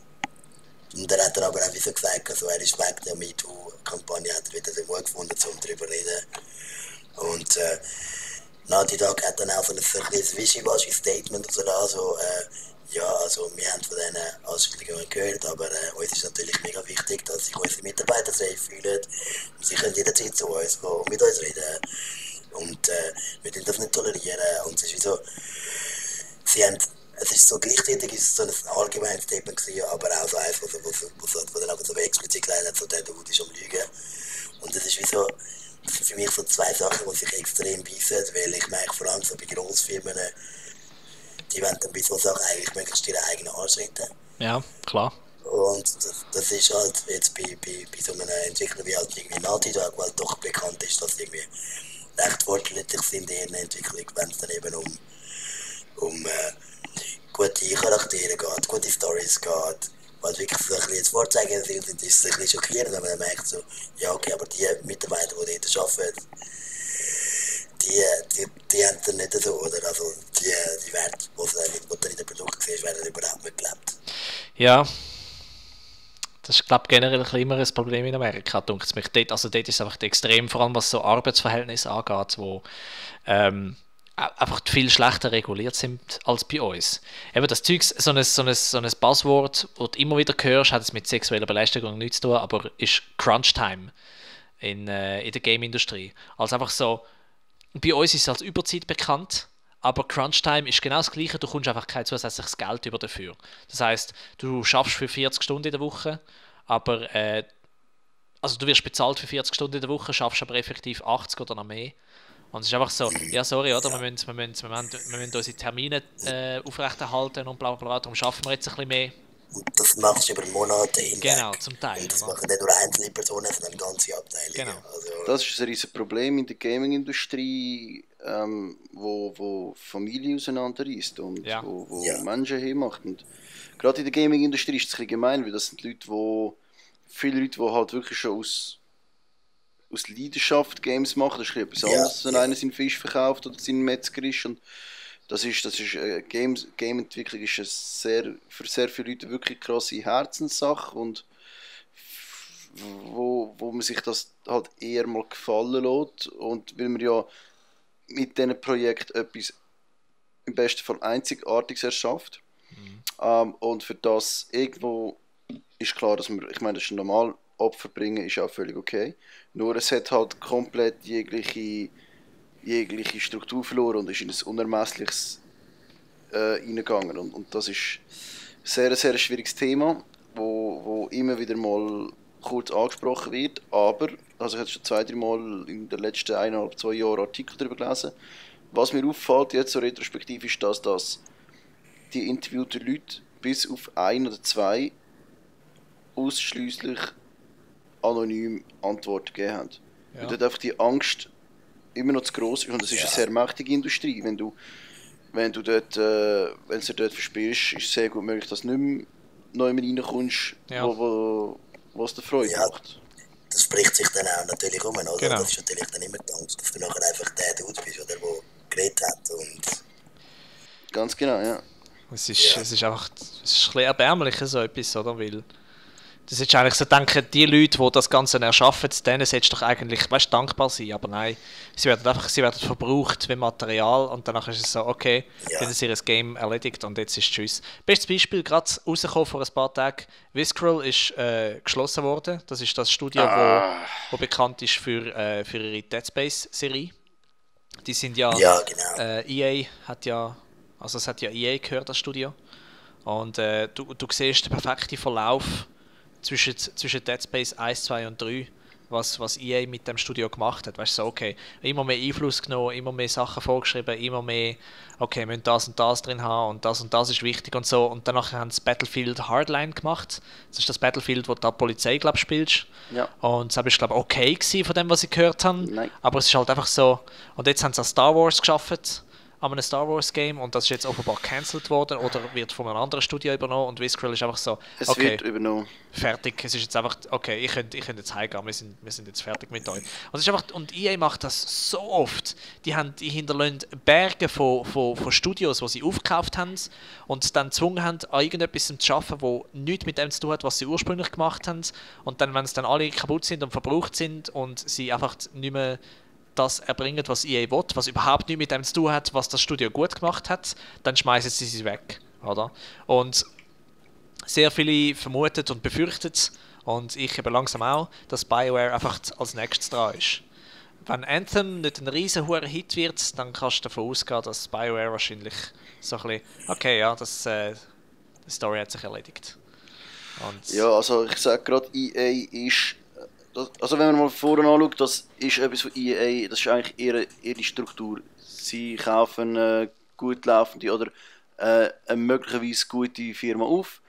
[SPEAKER 2] er hat dann aber auch wie so gesagt, also er ist weg der MeToo-Kampagne, hat er wieder den Mut gefunden, um darüber zu reden. Und Naughty Dog hat dann auch so ein Wishy-Washy-Statement oder so da, so, ja, also wir haben von diesen Anschuldigungen gehört, aber uns ist natürlich mega wichtig, dass sich unsere Mitarbeiter safe fühlen. Sie können jederzeit zu uns kommen und mit uns reden. Und wir dürfen das nicht tolerieren. Und es ist wie so, es ist so gleichzeitig ist so ein allgemeines Statement gewesen, aber auch so eins, wo dann aber so explizit gesagt hat, so der Dude ist am Lügen. Und das ist wie so, das sind für mich so 2 Sachen, die sich extrem beißen, weil ich merke vor allem so bei Grossfirmen, die wollen dann bei so Sachen eigentlich möglichst ihre eigenen Arsch retten.
[SPEAKER 1] Ja, klar.
[SPEAKER 2] Und das ist halt jetzt bei so einem Entwickler wie halt irgendwie Naughty Dog, weil doch bekannt ist, dass sie irgendwie recht fortschrittlich sind in ihrer Entwicklung, wenn es dann eben um gute Charaktere geht, gute Stories geht, was wirklich so ein bisschen jetzt Vorzeigen sind, ist es ein bisschen schockierend, wenn man merkt so, ja okay, aber die Mitarbeiter, die dort arbeiten, die haben dann nicht so, oder? Also die Werte, die dann in den Produkten siehst, werden überhaupt nicht gelebt.
[SPEAKER 1] Ja, das ist, glaube ich, generell ein immer ein Problem in Amerika, denke ich mich. Dort ist es einfach extrem, vor allem was so Arbeitsverhältnisse angeht, wo einfach viel schlechter reguliert sind als bei uns. Eben das Zeug, so ein Buzzword, das du immer wieder hörst, hat es mit sexueller Belästigung nichts zu tun, aber ist Crunch-Time in der Game-Industrie. Also einfach so, bei uns ist es als Überzeit bekannt, aber Crunchtime ist genau das Gleiche, du kommst einfach kein zusätzliches Geld über dafür. Das heisst, du schaffst für 40 Stunden in der Woche, aber also du wirst bezahlt für 40 Stunden in der Woche, schaffst aber effektiv 80 oder noch mehr. Und es ist einfach so, ja sorry, oder? Wir müssen unsere Termine aufrechterhalten und bla bla bla, darum schaffen wir jetzt ein bisschen mehr.
[SPEAKER 2] Und das machst du über Monate hinweg.
[SPEAKER 1] Genau, zum Teil.
[SPEAKER 2] Und das
[SPEAKER 1] Oder?
[SPEAKER 2] machen nicht nur einzelne Personen, sondern ganze Abteilungen.
[SPEAKER 1] Genau.
[SPEAKER 2] Also,
[SPEAKER 3] Das ist ein riesiges Problem in der Gaming-Industrie, wo Familie auseinanderreißt und
[SPEAKER 1] Ja.
[SPEAKER 3] wo
[SPEAKER 2] Ja.
[SPEAKER 3] Menschen hinmacht. Und gerade in der Gaming-Industrie ist es ein bisschen gemein, weil das sind viele Leute, die halt wirklich schon aus Leidenschaft Games machen. Das ist ein bisschen etwas
[SPEAKER 2] Ja,
[SPEAKER 3] anderes, wenn
[SPEAKER 2] ja.
[SPEAKER 3] einer seinen Fisch verkauft oder seinen Metzger ist. Und Game-Entwicklung ist für sehr viele Leute wirklich krasse Herzenssache und wo man sich das halt eher mal gefallen lässt. Und weil man ja mit diesem Projekt etwas im besten Fall Einzigartiges erschafft. Und für das irgendwo ist klar, dass man, ich meine, das ist normal, Opfer bringen ist auch völlig okay. Nur es hat halt komplett jegliche Struktur verloren und ist in ein unermessliches reingegangen. Und das ist ein sehr schwieriges Thema, wo immer wieder mal kurz angesprochen wird, aber, also ich habe schon 2-3 Mal in den letzten 1,5-2 Jahren Artikel darüber gelesen. Was mir auffällt jetzt so retrospektiv ist, dass die interviewten Leute bis auf 1 oder 2 ausschliesslich anonym Antworten gegeben haben.
[SPEAKER 1] Ja.
[SPEAKER 3] Weil dort einfach die Angst immer noch zu gross ist und es ist eine sehr mächtige Industrie. Wenn du dort, wenn du dort verspielst, ist es sehr gut möglich, dass du nicht mehr reinkommst,
[SPEAKER 1] Ja.
[SPEAKER 3] wo es dir Freude
[SPEAKER 2] Ja.
[SPEAKER 3] macht.
[SPEAKER 2] das spricht sich dann auch natürlich um, oder?
[SPEAKER 1] Genau.
[SPEAKER 2] Das ist natürlich dann immer die Angst, dass du nachher einfach der Dude bist, oder, der geredet hat. Und
[SPEAKER 3] Ganz genau, ja.
[SPEAKER 1] Es ist einfach, es ist ein bisschen erbärmlich, so etwas, oder? Weil das ist eigentlich so, denken, die Leute, die das Ganze erschaffen, denen solltest du doch eigentlich, weißt, dankbar sein, aber nein, sie werden verbraucht wie Material und danach ist es so, okay,
[SPEAKER 2] Ja.
[SPEAKER 1] dann ist ihr Game erledigt und jetzt ist Tschüss. Bestes Beispiel, gerade rausgekommen vor ein paar Tagen, Visceral ist geschlossen worden, das ist das Studio, wo bekannt ist für ihre Dead Space Serie. Die sind ja,
[SPEAKER 2] ja, genau.
[SPEAKER 1] EA hat ja, also es hat ja EA gehört, das Studio. Und du siehst den perfekten Verlauf zwischen Dead Space 1, 2 und 3, was EA mit dem Studio gemacht hat. Weißt du, so, okay, immer mehr Einfluss genommen, immer mehr Sachen vorgeschrieben, immer mehr, okay, wir müssen das und das drin haben und das ist wichtig und so. Und danach haben sie Battlefield Hardline gemacht. Das ist das Battlefield, wo du da Polizei, glaube ich, spielst.
[SPEAKER 3] Ja.
[SPEAKER 1] Und das war, glaube ich, okay gewesen von dem, was ich gehört habe.
[SPEAKER 3] Nein.
[SPEAKER 1] Aber es ist halt einfach so. Und jetzt haben sie an Star Wars geschafft, an einem Star Wars Game, und das ist jetzt offenbar cancelled worden oder wird von einem anderen Studio übernommen. Und Visceral ist einfach so,
[SPEAKER 3] Es
[SPEAKER 1] okay,
[SPEAKER 3] wird übernommen.
[SPEAKER 1] fertig. Es ist jetzt einfach, okay, ich könnt jetzt heimgehen, wir sind jetzt fertig mit euch. Und, es ist einfach, und EA macht das so oft. Die hinterlassen Berge von Studios, die sie aufgekauft haben und dann gezwungen haben, an irgendetwas zu arbeiten, wo nichts mit dem zu tun hat, was sie ursprünglich gemacht haben. Und dann, wenn es dann alle kaputt sind und verbraucht sind und sie einfach nicht mehr das erbringen, was EA will, was überhaupt nichts mit dem zu tun hat, was das Studio gut gemacht hat, dann schmeißen sie weg. Oder? Und sehr viele vermutet und befürchtet, und ich eben langsam auch, dass BioWare einfach als nächstes dran ist. Wenn Anthem nicht ein riesen hoher Hit wird, dann kannst du davon ausgehen, dass BioWare wahrscheinlich so ein bisschen, okay, ja, die Story hat sich erledigt. Und
[SPEAKER 3] Ja, also ich sage gerade, EA ist. Also wenn man mal vorne anschaut, das ist etwas von EA, das ist eigentlich ihre Struktur. Sie kaufen gut laufende oder eine möglicherweise gute Firma auf,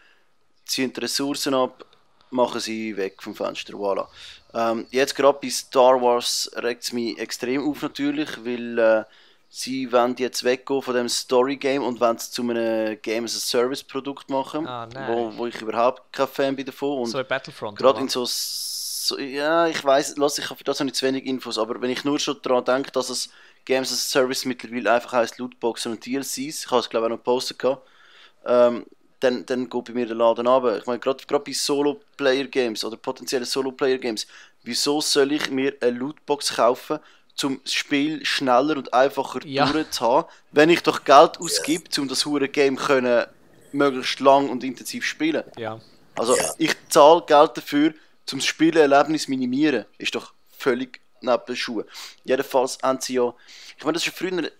[SPEAKER 3] ziehen die Ressourcen ab, machen sie weg vom Fenster, voilà. Jetzt gerade bei Star Wars regt es mich extrem auf natürlich, weil sie wollen jetzt weggehen von dem Story-Game und wollen es zu einem Game-as-a-Service-Produkt machen,
[SPEAKER 1] Ah, nein.
[SPEAKER 3] wo ich überhaupt kein Fan bin davon. Und
[SPEAKER 1] so ein Battlefront.
[SPEAKER 3] gerade
[SPEAKER 1] oder?
[SPEAKER 3] in ja, ich weiß, ich habe für das noch nicht zu wenig Infos, aber wenn ich nur schon daran denke, dass es Games as a Service mittlerweile einfach heisst Lootboxen und DLCs, ich habe es glaube ich auch noch gepostet gehabt, dann geht bei mir der Laden runter. Ich meine, gerade bei Solo-Player-Games oder potenziellen Solo-Player-Games, wieso soll ich mir eine Lootbox kaufen, um das Spiel schneller und einfacher
[SPEAKER 1] Ja.
[SPEAKER 3] durchzuhaben, wenn ich doch Geld ausgebe, um das hure Game können möglichst lang und intensiv spielen?
[SPEAKER 1] Ja.
[SPEAKER 3] Also
[SPEAKER 2] Ja.
[SPEAKER 3] ich zahle Geld dafür, zum Spielen Erlebnis minimieren. Ist doch völlig neben den Schuhen. Jedenfalls haben sie ja, ich meine, das ist früher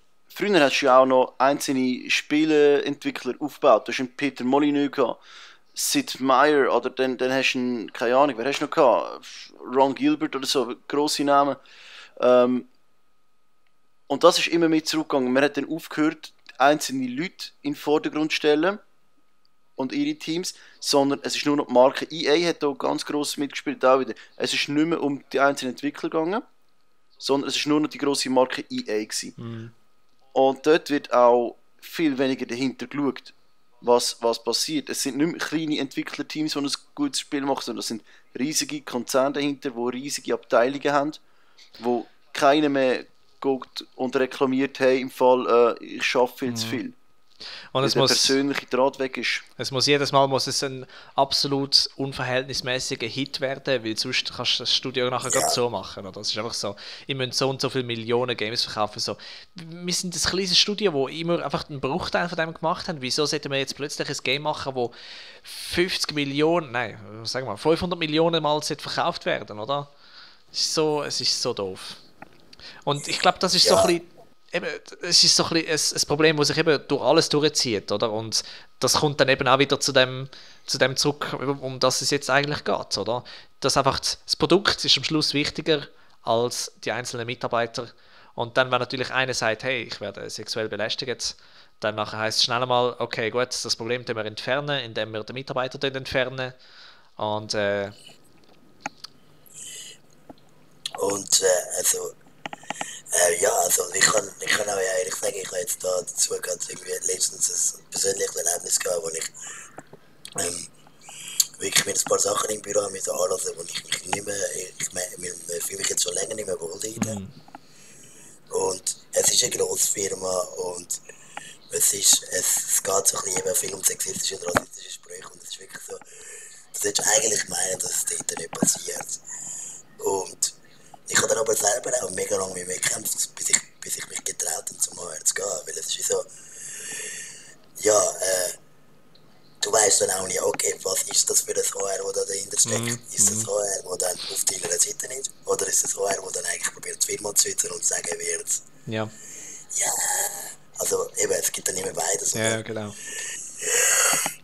[SPEAKER 3] hast du ja auch noch einzelne Spieleentwickler aufgebaut. Du hast einen Peter Molyneux gehabt, Sid Meier, oder dann hast du einen, keine Ahnung, wer hast du noch gehabt? Ron Gilbert oder so, grosse Namen. Und das ist immer mit zurückgegangen. Man hat dann aufgehört, einzelne Leute in den Vordergrund zu stellen und ihre Teams, sondern es ist nur noch die Marke. EA hat da ganz gross mitgespielt, auch wieder. Es ist nicht mehr um die einzelnen Entwickler gegangen, sondern es ist nur noch die grosse Marke EA gewesen.
[SPEAKER 1] Mhm.
[SPEAKER 3] Und dort wird auch viel weniger dahinter geschaut, was passiert. Es sind nicht mehr kleine Entwicklerteams, die ein gutes Spiel machen, sondern es sind riesige Konzerne dahinter, die riesige Abteilungen haben, wo keiner mehr guckt und reklamiert, hey, im Fall, ich schaffe viel zu viel.
[SPEAKER 1] Und
[SPEAKER 3] Weil der persönliche Draht weg ist.
[SPEAKER 1] Jedes Mal muss es ein absolut unverhältnismäßiger Hit werden, weil sonst kannst du das Studio nachher gerade so machen. Oder? Das ist einfach so, ich muss so und so viele Millionen Games verkaufen. So. Wir sind ein kleines Studio, wo immer einfach einen Bruchteil von dem gemacht haben. Wieso sollten wir jetzt plötzlich ein Game machen, wo 50 Millionen, nein, sagen wir 500 Millionen Mal verkauft werden, oder? Es ist so doof. Und ich glaube, das ist so ein bisschen, eben, es ist so ein bisschen ein Problem, das sich eben durch alles durchzieht, oder? Und das kommt dann eben auch wieder zu dem zurück, um das es jetzt eigentlich geht, oder? Dass einfach das Produkt ist am Schluss wichtiger als die einzelnen Mitarbeiter. Und dann, wenn natürlich einer sagt, hey, ich werde sexuell belästigt, dann nachher heisst es schnell einmal, okay, gut, das Problem können wir entfernen, indem wir den Mitarbeiter entfernen. Und
[SPEAKER 2] ich kann auch ehrlich sagen, ich habe jetzt da dazu gerade irgendwie letztens ein persönliches Erlebnis gehabt, wo ich wirklich mit ein paar Sachen im Büro mit anlassen, wo ich mich nicht mehr, ich fühle mich jetzt schon länger nicht mehr wohl drin. Und es ist eine grosse Firma und es geht so ein bisschen viel um sexistische und rassistische Sprüche und es ist wirklich so, du solltest eigentlich meinen, dass es dort nicht passiert. Und ich habe dann aber selber auch mega lange mit mir gekämpft, bis ich mich getraut habe, zum HR zu gehen. Weil es ist so, du weißt dann auch nicht, okay, was ist das für ein HR, das da dahinter steckt? Ist das HR, das dann auf deiner Seite ist? Oder ist das HR, das dann eigentlich probiert, die Firma zu schützen und sagen wird,
[SPEAKER 1] ja,
[SPEAKER 2] also eben, es gibt dann immer beides.
[SPEAKER 1] Ja, genau.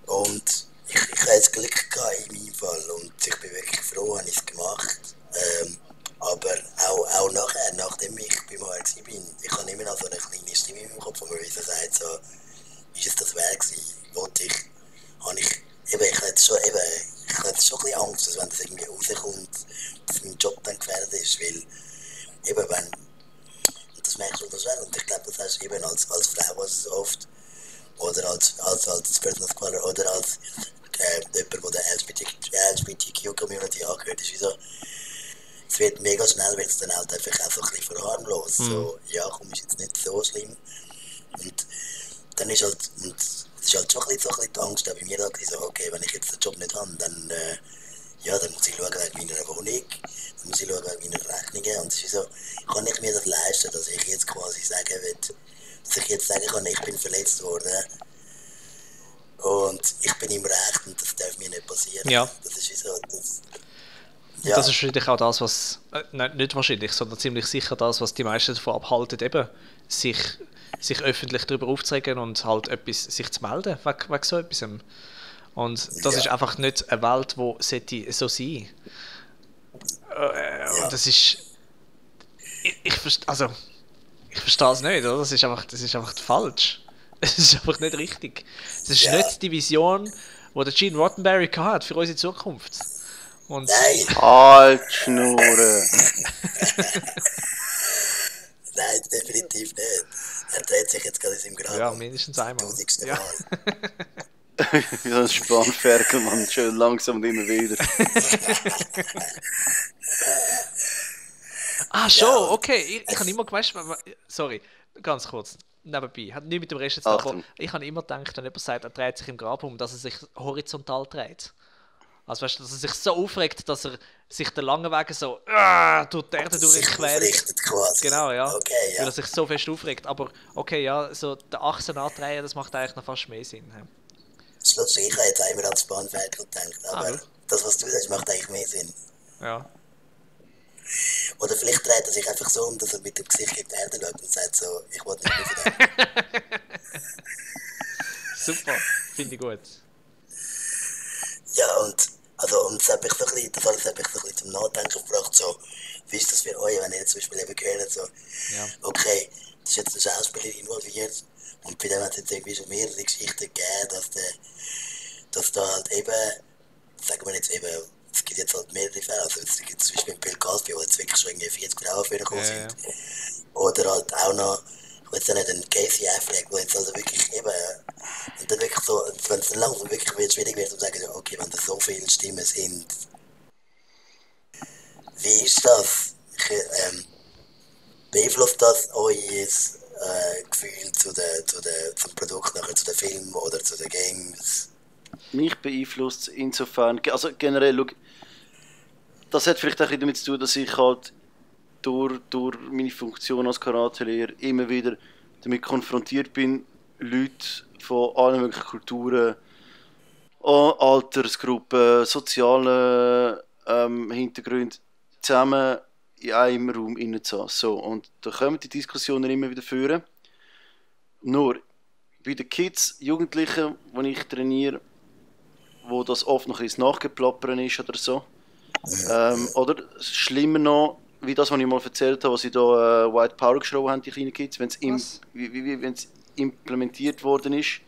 [SPEAKER 2] Und ich habe jetzt Glück gehabt in meinem Fall und ich bin wirklich froh, habe ich es gemacht. Aber auch nachher, nachdem ich beim HR war, ich habe immer noch so eine kleine Stimme in meinem Kopf, wo mir wieder sagt, so, ist es das wert gewesen? Ich hatte jetzt schon ein bisschen Angst, dass wenn das irgendwie rauskommt, dass mein Job dann gefährdet ist, weil eben und das merkst du unterschwellig, und ich glaube, das hast du eben als Frau also oft, oder als Personal Squaller, oder als jemand, der der LGBTQ-Community angehört, ist wie so, es wird mega schnell, wird es dann halt einfach auch so ein bisschen verharmlost. So, ja, komm, ist jetzt nicht so schlimm. Und dann ist halt, und es ist halt schon ein bisschen die Angst, bei mir da so, okay, wenn ich jetzt den Job nicht habe, dann muss ich schauen wegen meiner Wohnung, dann muss ich schauen wegen meiner Rechnungen. Und es ist so, kann ich mir das leisten, dass ich jetzt quasi sagen will, dass ich jetzt sagen kann, ich bin verletzt worden und ich bin im Recht und das darf mir nicht passieren.
[SPEAKER 1] Ja.
[SPEAKER 2] Das ist so,
[SPEAKER 1] Und das ist wahrscheinlich auch das, was, nein, nicht wahrscheinlich, sondern ziemlich sicher das, was die meisten davon abhalten, eben sich öffentlich darüber aufzuregen und halt sich zu melden wegen so etwas. Und das ist einfach nicht eine Welt, die so sein sollte. Und das ist, ich verstehe es nicht, oder? Das ist einfach falsch. Es ist einfach nicht richtig. Das ist nicht die Vision, die der Gene Roddenberry hat für unsere Zukunft. Und
[SPEAKER 2] nein!
[SPEAKER 3] Halt, Schnurren!
[SPEAKER 2] Nein, definitiv nicht. Er dreht sich jetzt gerade in seinem Grab.
[SPEAKER 1] Ja, mindestens einmal.
[SPEAKER 2] Ja.
[SPEAKER 3] Wie so ein Spanferkel, man, schön langsam und immer wieder.
[SPEAKER 1] Schon, okay. Ich habe immer gewusst, sorry, ganz kurz, nebenbei, hat nichts mit dem Rest zu tun, aber ich habe immer gedacht, wenn jemand sagt, er dreht sich im Grab um, dass er sich horizontal dreht. Also weißt du, dass er sich so aufregt, dass er sich den langen Weg so durch die Erde durchquält. Genau, ja.
[SPEAKER 2] Okay, ja.
[SPEAKER 1] Weil er sich so fest aufregt. Aber okay, ja, so der Achsen andrehen, das macht eigentlich noch fast mehr Sinn.
[SPEAKER 2] Schlussendlich, ich habe jetzt einmal ans Bahnferkel gedacht, aber das, was du sagst, macht eigentlich mehr Sinn.
[SPEAKER 1] Ja.
[SPEAKER 2] Oder vielleicht dreht er sich einfach so um, dass er mit dem Gesicht gegen die Erde schaut und sagt so, ich will nicht mehr von dem.
[SPEAKER 1] Super, finde ich gut.
[SPEAKER 2] Ja, und das hat mich so ein bisschen, das alles hat mich so ein bisschen zum Nachdenken gebracht, so, wie ist das für euch, wenn ihr zum Beispiel eben gehört, so,
[SPEAKER 1] Ja.
[SPEAKER 2] okay, das ist jetzt ein Schauspieler involviert und bei dem hat es jetzt irgendwie schon mehrere Geschichten gegeben, dass da halt eben, sagen wir jetzt eben, es gibt jetzt halt mehrere Fälle, also es gibt zum Beispiel Bill Cosby, wo jetzt wirklich schon irgendwie 40 Frauen vorgekommen sind, oder halt auch noch, ich weiß ja nicht, ein Casey Affleck, wo jetzt also wirklich eben, und dann wirklich so, wenn es dann langsam wirklich wieder schwierig wird, um zu sagen, okay, wenn da so viele Stimmen sind, wie ist das? Beeinflusst das euer Gefühl zum Produkt, nachher zu den Filmen oder zu den Games?
[SPEAKER 3] Mich beeinflusst insofern, also generell, schau, das hat vielleicht auch ein bisschen damit zu tun, dass ich halt durch meine Funktion als Karatelehrer immer wieder damit konfrontiert bin, Leute von allen möglichen Kulturen, Altersgruppen, sozialen Hintergründen zusammen in einem Raum reinzuhaben. So, und da kommen die Diskussionen immer wieder führen. Nur, bei den Kids, Jugendlichen, die ich trainiere, wo das oft noch ein bisschen Nachgeplappern ist oder so. Oder schlimmer noch, wie das, was ich mal erzählt habe, was sie da White Power geschrieben haben, die kleinen Kids, wenn es implementiert worden ist.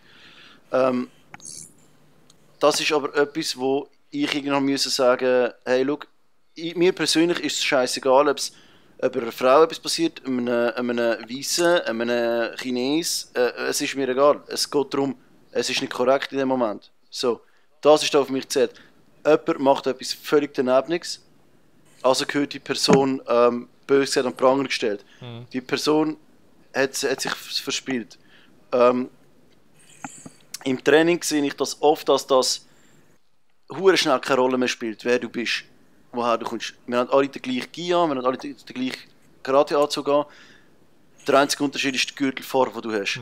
[SPEAKER 3] Das ist aber etwas, wo ich irgendwann müssen sagen, hey, schau, mir persönlich ist es scheißegal, ob einer Frau etwas passiert, einem Weißen, einem Chines, es ist mir egal. Es geht darum, es ist nicht korrekt in dem Moment. So, das ist da auf mich gezählt. Jemand macht etwas völlig Danebenes, also gehört die Person böse gesagt an den Pranger gestellt. Die Person hat sich verspielt. Im Training sehe ich das oft, dass das hure schnell keine Rolle mehr spielt, wer du bist, woher du kommst. Wir haben alle den gleichen Gi an, wir haben alle den gleichen Karate-Anzug an. Der einzige Unterschied ist die Gürtelfarbe, die du hast.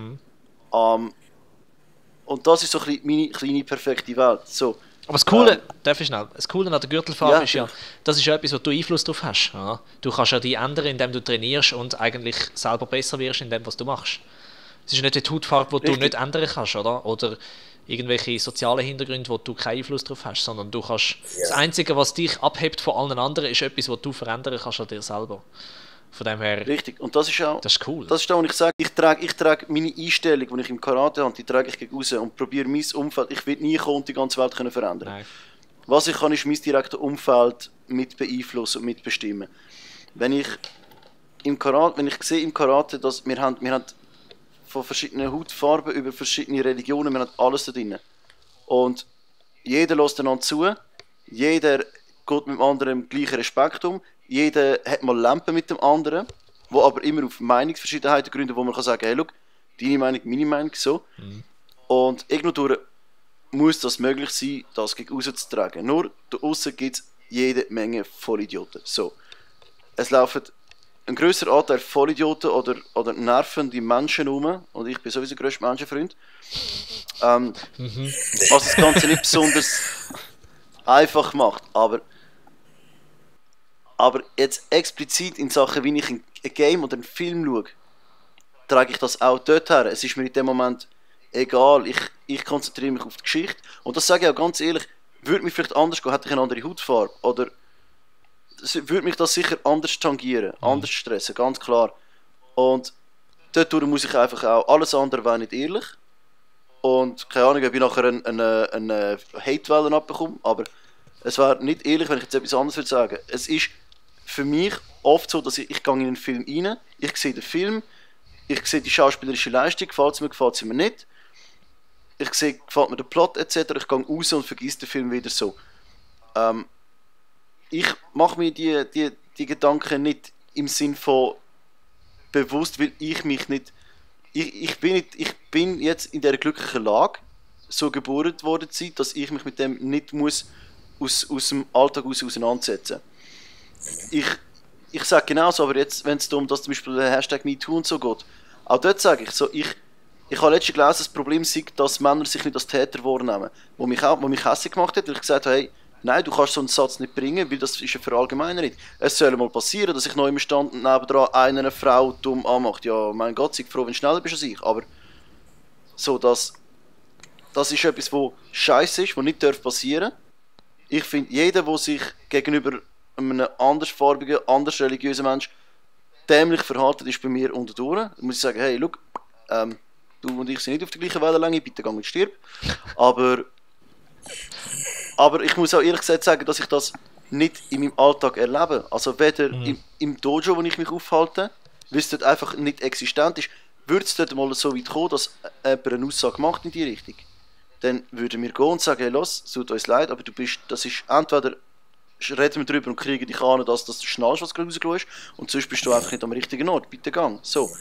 [SPEAKER 3] Und das ist so ein bisschen meine kleine perfekte Welt. So.
[SPEAKER 1] Aber das Coole, darf ich schnell, das Coole an der Gürtelfarbe
[SPEAKER 3] Ja,
[SPEAKER 1] ist ja, das ist ja etwas, wo du Einfluss drauf hast. Ja? Du kannst ja die ändern, indem du trainierst und eigentlich selber besser wirst in dem, was du machst. Es ist nicht die Hautfarbe, die du nicht ändern kannst, oder irgendwelche sozialen Hintergründe, wo du keinen Einfluss drauf hast, sondern du kannst, das Einzige, was dich abhebt von allen anderen, ist etwas, was du verändern kannst an dir selber. Von dem her,
[SPEAKER 3] richtig, und das ist auch,
[SPEAKER 1] das ist cool.
[SPEAKER 3] Das ist auch, was ich sage, ich trage meine Einstellung, die ich im Karate habe, die trage ich gegen raus und probiere mein Umfeld, ich will nie kommen und die ganze Welt können verändern.
[SPEAKER 1] Nein.
[SPEAKER 3] Was ich kann, ist mein direktes Umfeld mit beeinflussen und mitbestimmen. Wenn ich sehe im Karate, dass wir haben von verschiedenen Hautfarben über verschiedene Religionen, wir haben alles da drin. Und jeder lässt einander zu, jeder geht mit dem anderen im gleichen Respekt um, jeder hat mal Lampen mit dem anderen, wo aber immer auf Meinungsverschiedenheiten gründen, wo man kann sagen, hey, schau, deine Meinung, meine Meinung, so. Und irgendwo muss das möglich sein, das gegen aussen zu tragen. Nur da aussen gibt es jede Menge Vollidioten. So. Es laufen ein grösserer Anteil Vollidioten oder nervende Menschen rum, und ich bin sowieso der grösste Menschenfreund. Was das Ganze nicht besonders einfach macht, aber jetzt explizit in Sachen, wie ich ein Game oder einen Film schaue, trage ich das auch dort her. Es ist mir in dem Moment egal, ich konzentriere mich auf die Geschichte. Und das sage ich auch ganz ehrlich, würde mich vielleicht anders gehen, hätte ich eine andere Hautfarbe. Oder würde mich das sicher anders tangieren, anders stressen, ganz klar. Und dort muss ich einfach auch, alles andere wäre nicht ehrlich. Und keine Ahnung, ob ich nachher eine Hate-Welle abbekomme, aber es wäre nicht ehrlich, wenn ich jetzt etwas anderes würde sagen. Es ist für mich oft so, dass ich gehe in einen Film rein, ich sehe den Film, ich sehe die schauspielerische Leistung, gefällt sie mir nicht. Ich sehe, gefällt mir der Plot etc. Ich gehe raus und vergesse den Film wieder so. Ich mache mir die Gedanken nicht im Sinn von bewusst, weil ich mich nicht... Ich bin jetzt in der glücklichen Lage, so geboren worden zu sein, dass ich mich mit dem nicht muss aus dem Alltag auseinandersetzen. Ich sage genauso, aber jetzt, wenn es darum, dass zum Beispiel der Hashtag MeToo und so geht, auch dort sage ich so, ich habe letztens gelesen, das Problem sei, dass Männer sich nicht als Täter wahrnehmen, wo mich hässlich gemacht hat, weil ich gesagt habe, hey, nein, du kannst so einen Satz nicht bringen, weil das ist eine Verallgemeinerung. Es soll mal passieren, dass ich noch im Stand nebendran eine Frau dumm anmacht. Ja, mein Gott, sei froh, wenn du schneller bist als ich. Aber so, das ist etwas, was scheiße ist, was nicht passieren darf. Ich finde, jeder, der sich gegenüber einem andersfarbigen, anders religiösen Menschen dämlich verhalten, ist bei mir unter durch. Da muss ich sagen, hey, schau, du und ich sind nicht auf der gleichen Wellenlänge, bitte geh und stirb. Aber ich muss auch ehrlich gesagt sagen, dass ich das nicht in meinem Alltag erlebe. Also weder im Dojo, wo ich mich aufhalte, weil es dort einfach nicht existent ist, würde es dort mal so weit kommen, dass jemand eine Aussage macht in die Richtung. Dann würden wir gehen und sagen, hey, los, es tut uns leid, aber das ist entweder reden wir darüber und kriegen dich an, dass du schnallst, was gerade rausgekommen ist, und sonst bist du einfach nicht am richtigen Ort, bitte gang. So,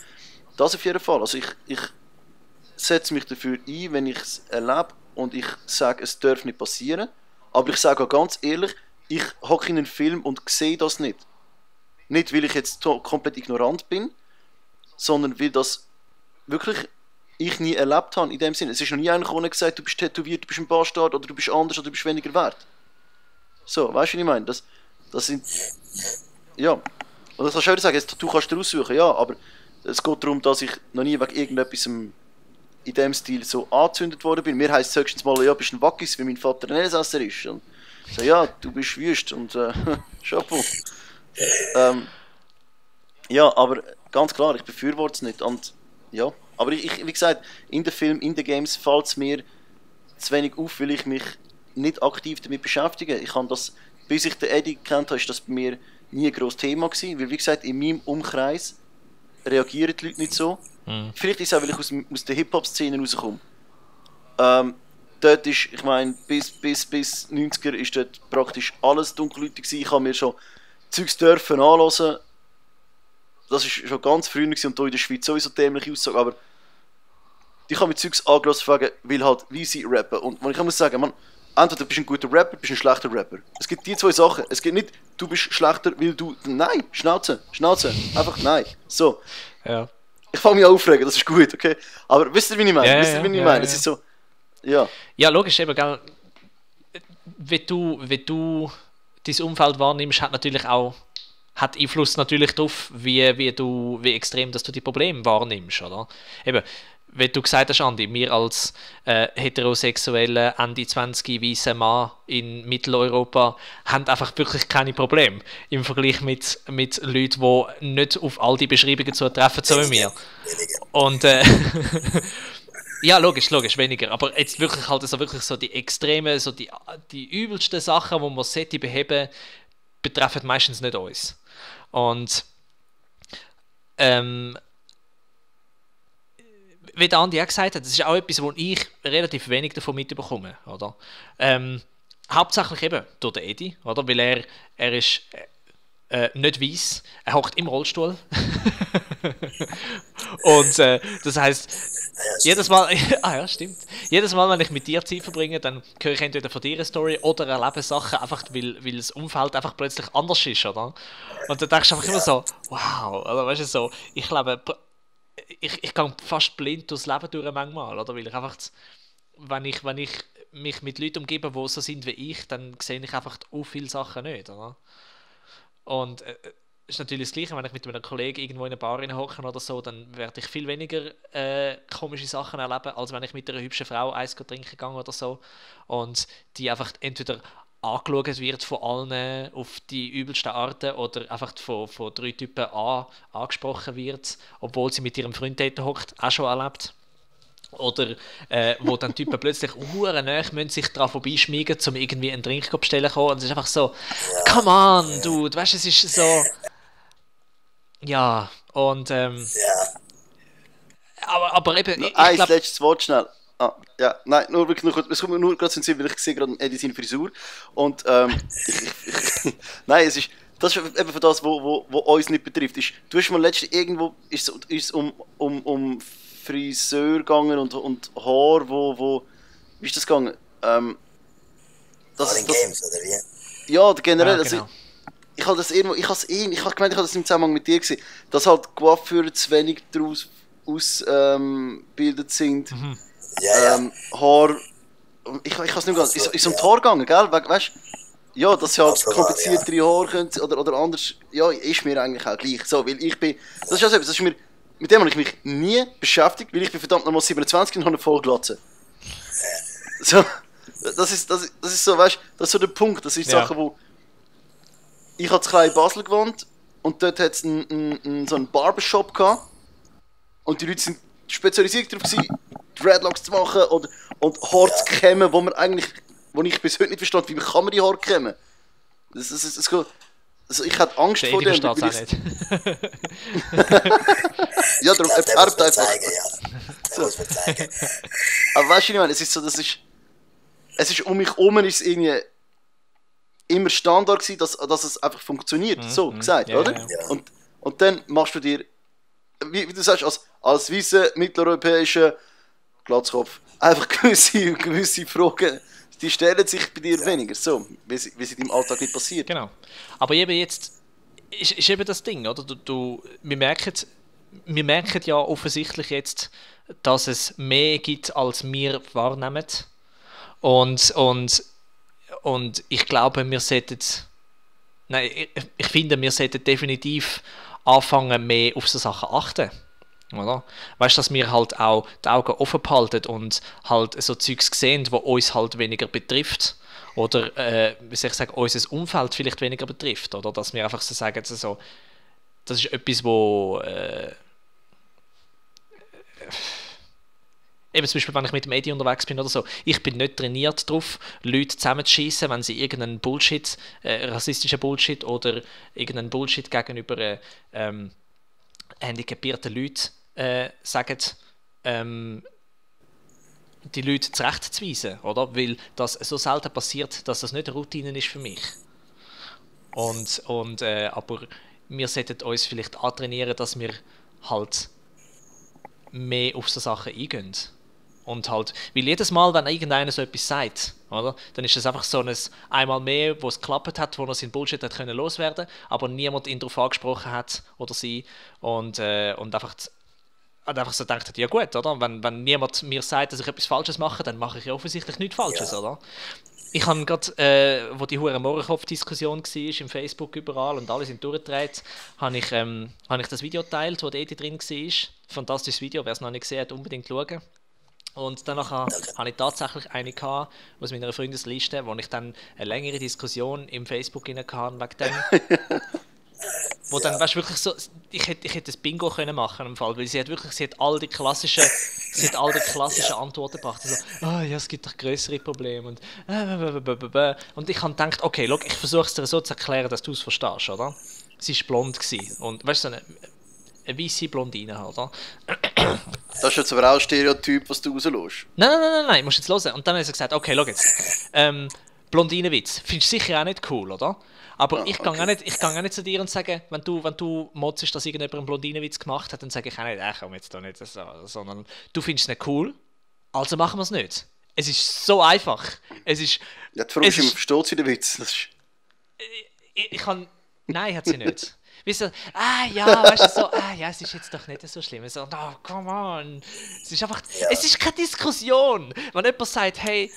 [SPEAKER 3] das auf jeden Fall. Also ich setze mich dafür ein, wenn ich es erlebe und ich sage, es darf nicht passieren, aber ich sage auch ganz ehrlich, ich hocke in einen Film und sehe das nicht. Nicht, weil ich jetzt komplett ignorant bin, sondern weil das wirklich ich nie erlebt habe in dem Sinne. Es ist noch nie einer gekommen und gesagt, du bist tätowiert, du bist ein Bastard oder du bist anders oder du bist weniger wert. So, weißt du, was ich meine? Das sind... Ja. Und das kannst du auch sagen, du kannst dir aussuchen, ja, aber es geht darum, dass ich noch nie wegen irgendetwas in dem Stil so angezündet worden bin. Mir heisst es höchstens mal, ja, bist ein Wackis, wie mein Vater ein Elsässer ist. Und so, ja, du bist wüst und Chapeau. Ja, aber ganz klar, ich befürworte es nicht. Und ja, aber ich, wie gesagt, in den Filmen, in den Games fällt es mir zu wenig auf, weil ich mich nicht aktiv damit beschäftige. Ich habe das, bis ich den Eddie kennt habe, ist das bei mir nie ein grosses Thema gewesen, weil wie gesagt, in meinem Umkreis reagieren die Leute nicht so. Vielleicht ist es auch, weil ich aus der Hip-Hop-Szene rauskomme. Dort ist, ich meine, bis 90er ist dort praktisch alles dunkelhäutig gewesen. Ich habe mir schon Zeugs dürfen anhören. Das war schon ganz früh gewesen und hier in der Schweiz sowieso dämliche Aussage, aber ich habe mir Zeugs angelassen, weil halt Weise rappen. Und ich muss sagen, man, entweder bist du ein guter Rapper, bist du ein schlechter Rapper. Es gibt die zwei Sachen. Es gibt nicht, du bist schlechter, weil du... Nein, Schnauze. Einfach nein. So.
[SPEAKER 1] Ja.
[SPEAKER 3] Ich fange mich an aufregen, das ist gut, okay? Aber wisst ihr, wie ich meine? Es ist so... Ja.
[SPEAKER 1] Ja, logisch, eben, gell. Wenn du dein Umfeld wahrnimmst, hat Einfluss natürlich darauf, wie extrem dass du die Probleme wahrnimmst, oder? Eben, wie du gesagt hast, Andi, wir als heterosexuelle Ende 20 weiße Mann in Mitteleuropa haben einfach wirklich keine Probleme im Vergleich mit Leuten, die nicht auf all die Beschreibungen zutreffen, so wie wir. Und ja, logisch, weniger. Aber jetzt wirklich halt wirklich so die extremen, so die übelsten Sachen, die man sollte beheben, betreffen meistens nicht uns. Und wie der Andi auch gesagt hat, das ist auch etwas, wo ich relativ wenig davon mitbekomme, oder? Hauptsächlich eben durch den Eddie, oder? Weil er ist nicht weiss, er hockt im Rollstuhl. Und das heisst, jedes Mal, stimmt. Jedes Mal, wenn ich mit dir Zeit verbringe, dann höre ich entweder von dir eine Story oder erlebe Sachen, einfach weil das Umfeld einfach plötzlich anders ist, oder? Und dann denkst du einfach immer so, wow, oder weißt du so, ich gehe fast blind durchs Leben durch manchmal, oder? Weil ich einfach, wenn ich mich mit Leuten umgebe, die so sind wie ich, dann sehe ich einfach auch viele Sachen nicht, oder? Und ist natürlich das Gleiche, wenn ich mit einem Kollegen irgendwo in einer Bar hocke oder so, dann werde ich viel weniger komische Sachen erleben, als wenn ich mit einer hübschen Frau Eis trinken gehe oder so. Und die einfach entweder angeschaut wird von allen auf die übelsten Arten oder einfach von 3 Typen angesprochen wird, obwohl sie mit ihrem Freund dort hockt, auch schon erlebt. Oder wo dann Typen plötzlich müssen sich daran vorbeischmiegen, um irgendwie einen Drink zu bestellen kommen. Und es ist einfach so, come on, dude, weißt du, es ist so... Ja, und aber eben... Ich glaub...
[SPEAKER 3] letztes Wort schnell. Ja, nein, nur wirklich nur kurz. Es kommt mir nur gerade in den Sinn, weil ich sehe gerade Eddie seine Frisur. Und nein, das ist eben für das, wo uns nicht betrifft. Du hast mal letztens irgendwo ist es um Friseur gegangen und Haar, wie ist das gegangen?
[SPEAKER 2] Das Games, oder wie?
[SPEAKER 3] Ja, generell.
[SPEAKER 1] Ja, genau.
[SPEAKER 3] Also, ich habe gemeint, ich habe das im Zusammenhang mit dir gesehen, dass halt Coiffeure zu wenig daraus ausgebildet sind.
[SPEAKER 2] Ja.
[SPEAKER 3] Haar. Ich weiß nicht ganz. Ist um die Haare gegangen, gell? Weißt du? ja, dass sie halt
[SPEAKER 2] Approval,
[SPEAKER 3] kompliziertere Haare können oder anders, ja, ist mir eigentlich auch gleich. So, weil ich bin, das ist ja so etwas, das ist mir, mit dem habe ich mich nie beschäftigt, weil ich bin verdammt nochmal 27 und habe eine Vollglatze. So, das ist so, weißt du, das ist so der Punkt, das ist
[SPEAKER 1] Ja.
[SPEAKER 3] Sachen, wo ich habe in Basel gewohnt und dort hat es so einen Barbershop gehabt und die Leute sind spezialisiert darauf gewesen, Dreadlocks zu machen und Haare zu kämmen, wo ich bis heute nicht verstand, wie kann man die Haare kämmen? Also ich hatte Angst
[SPEAKER 1] Der
[SPEAKER 3] vor
[SPEAKER 1] Edi
[SPEAKER 3] dem.
[SPEAKER 1] versteht es auch nicht.
[SPEAKER 3] Ja, darum,
[SPEAKER 2] Ich
[SPEAKER 3] er
[SPEAKER 2] glaub, den muss
[SPEAKER 3] färbt
[SPEAKER 2] man
[SPEAKER 3] einfach.
[SPEAKER 2] zeigen, ja. Den muss man zeigen.
[SPEAKER 3] Aber weißt du, ich meine, es ist so, es ist um mich herum ist es irgendwie immer Standard gewesen, dass es einfach funktioniert, so gesagt,
[SPEAKER 1] ja,
[SPEAKER 3] oder?
[SPEAKER 1] ja.
[SPEAKER 2] Ja.
[SPEAKER 3] Und dann machst du dir, wie du sagst, als weißer mitteleuropäischer Glatzkopf, einfach gewisse Fragen, die stellen sich bei dir weniger, so, wie sie im Alltag nicht passiert.
[SPEAKER 1] Genau. Aber eben jetzt ist eben das Ding, oder? Wir merken ja offensichtlich jetzt, dass es mehr gibt, als wir wahrnehmen. Und ich glaube, wir sollten. Nein, ich finde, wir sollten definitiv anfangen, mehr auf so Sachen achten. Oder? Weißt du, dass wir halt auch die Augen offen behalten und halt so Zeugs sehen, die uns halt weniger betrifft. Oder, wie soll ich sagen, unser Umfeld vielleicht weniger betrifft. Oder dass wir einfach so sagen, so, das ist etwas, wo. Eben zum Beispiel, wenn ich mit dem Eddie unterwegs bin oder so, ich bin nicht trainiert darauf, Leute zusammenzuschießen, wenn sie irgendeinen Bullshit, rassistischen Bullshit oder irgendeinen Bullshit gegenüber handicapierten Leuten sagen, die Leute zurechtzuweisen, oder? Weil das so selten passiert, dass das nicht eine Routine ist für mich. Aber wir sollten uns vielleicht antrainieren, dass wir halt mehr auf so Sachen eingehen. Und halt, weil jedes Mal, wenn irgendeiner so etwas sagt, oder, dann ist das einfach so ein einmal mehr, wo es geklappt hat, wo er seinen Bullshit hat können loswerden, aber niemand ihn darauf angesprochen hat oder sie und einfach so gedacht hat, ja gut, oder? Wenn niemand mir sagt, dass ich etwas Falsches mache, dann mache ich ja offensichtlich nichts Falsches, oder? Ich habe gerade, wo die hure Mohrenkopf-Diskussion war, im Facebook überall und alle sind durchgedreht, habe ich das Video geteilt, wo der Edi drin war. Fantastisches Video, wer es noch nicht gesehen hat, unbedingt schauen. Und danach habe ich tatsächlich eine gehabt, aus meiner Freundesliste, wo ich dann eine längere Diskussion im Facebook hatte wegen dem. Wo dann, weißt du, wirklich so, ich hätte das Bingo können machen im Fall, weil sie hat all die klassischen Antworten gebracht. So, ja, es gibt doch größere Probleme und ich habe gedacht, okay, look, ich versuche es dir so zu erklären, dass du es verstehst, oder? Sie war blond gewesen. Und weißt du, so eine weisse Blondine halt, oder?
[SPEAKER 3] Das ist jetzt aber auch ein Stereotyp, was du rauslässt.
[SPEAKER 1] Nein, musst jetzt hören. Und dann hat sie gesagt, okay, schau jetzt, Blondinenwitz, findest du sicher auch nicht cool, oder? Aber ich gehe auch nicht zu dir und sage, wenn du motzest, dass irgendjemand einen Blondinenwitz gemacht hat, dann sage ich auch nicht, komm jetzt da nicht so, sondern du findest es nicht cool, also machen wir es nicht. Es ist so einfach. Es ist...
[SPEAKER 3] Ja, die Frage ist immer, versteht sie den Witz? Das ist...
[SPEAKER 1] Ich kann... Nein, hat sie nicht. Weißt du, weißt du, so, es ist jetzt doch nicht so schlimm. So, no, come on. Es ist einfach... Es ist keine Diskussion. Wenn jemand sagt, hey,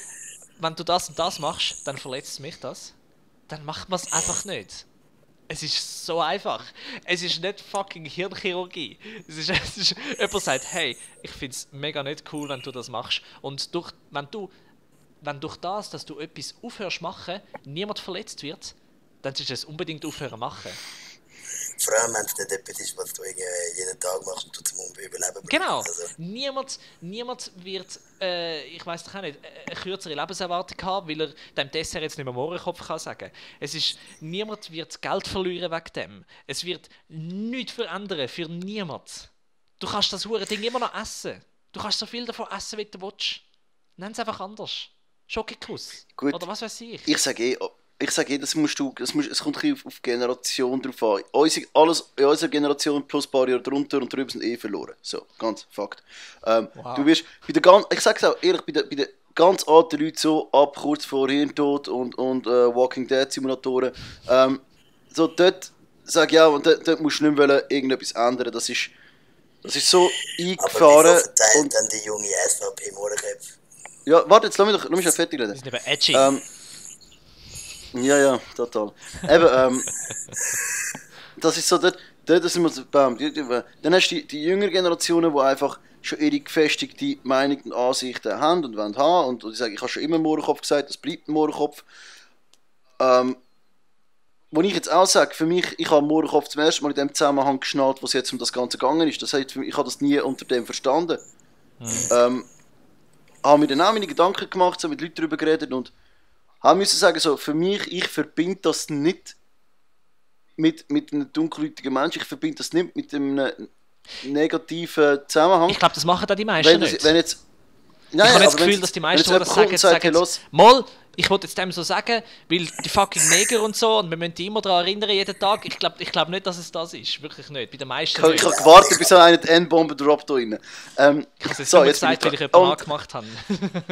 [SPEAKER 1] wenn du das und das machst, dann verletzt mich das. Dann macht man es einfach nicht. Es ist so einfach. Es ist nicht fucking Hirnchirurgie. Jemand sagt, hey, ich finde es mega nicht cool, wenn du das machst. Und wenn durch das, dass du etwas aufhörst machen, niemand verletzt wird, dann solltest du es unbedingt aufhören machen.
[SPEAKER 2] Vor allem, wenn es nicht etwas ist, was du jeden Tag machst und du zum Überleben brauchst.
[SPEAKER 1] Genau.
[SPEAKER 2] Also,
[SPEAKER 1] Niemand wird, ich weiß doch auch nicht, eine kürzere Lebenserwartung haben, weil er dem Dessert jetzt nicht mehr Mohrenkopf kann sagen. Niemand wird Geld verlieren wegen dem. Es wird nichts verändern für niemand. Du kannst das hure Ding immer noch essen. Du kannst so viel davon essen, wie du willst. Nenn es einfach anders. Schokokuss.
[SPEAKER 3] Gut.
[SPEAKER 1] Oder was weiß ich.
[SPEAKER 3] Ich sage das es kommt ein bisschen auf die Generation drauf an. Alles in unserer Generation plus ein paar Jahre drunter und drüber sind verloren. So, ganz Fakt.
[SPEAKER 1] Wow.
[SPEAKER 3] Du wirst ich sage es auch ehrlich, bei den ganz alten Leuten so, ab kurz vor Hirntod und Walking Dead Simulatoren, so dort sage ich auch, und dort musst du nicht mehr irgendetwas ändern. Das ist so eingefahren.
[SPEAKER 2] aber wieso verteilt dann die junge SVP Mohrenköpfe?
[SPEAKER 3] Ja, warte, jetzt lass mich schon fertig reden.
[SPEAKER 1] Die sind eben edgy.
[SPEAKER 3] Ja, total. Eben, das ist so, dort sind wir, dann hast du die jüngeren Generationen, die einfach schon ihre gefestigte Meinung und Ansichten haben und wollen haben und ich sage, ich habe schon immer Mohrenkopf gesagt, das bleibt ein Mohrenkopf. Wo ich jetzt auch sage, für mich, ich habe Mohrenkopf zum ersten Mal in dem Zusammenhang geschnallt, wo es jetzt um das Ganze gegangen ist. Das heißt, ich habe das nie unter dem verstanden. Habe mir dann auch meine Gedanken gemacht, so mit Leuten darüber geredet und habe müssen sagen, so, für mich, ich verbinde das nicht mit einem dunkelhäutigen Menschen, ich verbinde das nicht mit einem negativen Zusammenhang.
[SPEAKER 1] Ich glaube, das machen da die meisten nicht.
[SPEAKER 3] Wenn jetzt,
[SPEAKER 1] nein, ich habe das Gefühl, dass die meisten, die das sagen, hey, mal, ich wollte jetzt dem so sagen, weil die fucking Neger und so, und wir müssen die immer daran erinnern, jeden Tag. Ich glaub nicht, dass es das ist. Wirklich nicht. Bei den meisten
[SPEAKER 3] nicht. Ich habe gewartet, bis einer die N-Bombe droppt da rein.
[SPEAKER 1] Ich habe es jetzt so, gesagt, weil ich jemanden angemacht habe.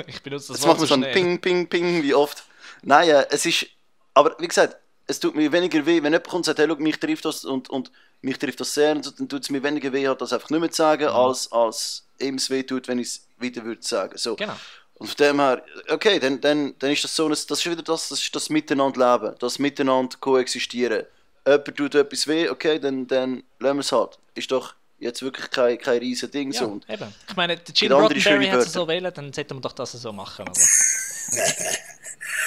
[SPEAKER 1] Ich benutze das
[SPEAKER 3] jetzt Wort so schnell. Jetzt machen wir so ein Ping, Ping, Ping, wie oft. Nein, es ist... Aber wie gesagt, es tut mir weniger weh, wenn jemand kommt und sagt, hey, schau, mich trifft das und mich trifft das sehr, und so, dann tut es mir weniger weh, das einfach nicht mehr zu sagen, als ihm es weh tut, wenn ich es wieder würde sagen. So.
[SPEAKER 1] Genau.
[SPEAKER 3] Und von dem her, okay, dann ist das so, das ist wieder das ist das Miteinanderleben, das Miteinander koexistieren. Jemand tut etwas weh, okay, dann lassen wir es halt. Ist doch jetzt wirklich kein riesen Ding.
[SPEAKER 1] Ja,
[SPEAKER 3] so. Und
[SPEAKER 1] eben. Ich meine, der Gene Roddenberry hat es so wählen, dann sollte man doch das so machen, oder?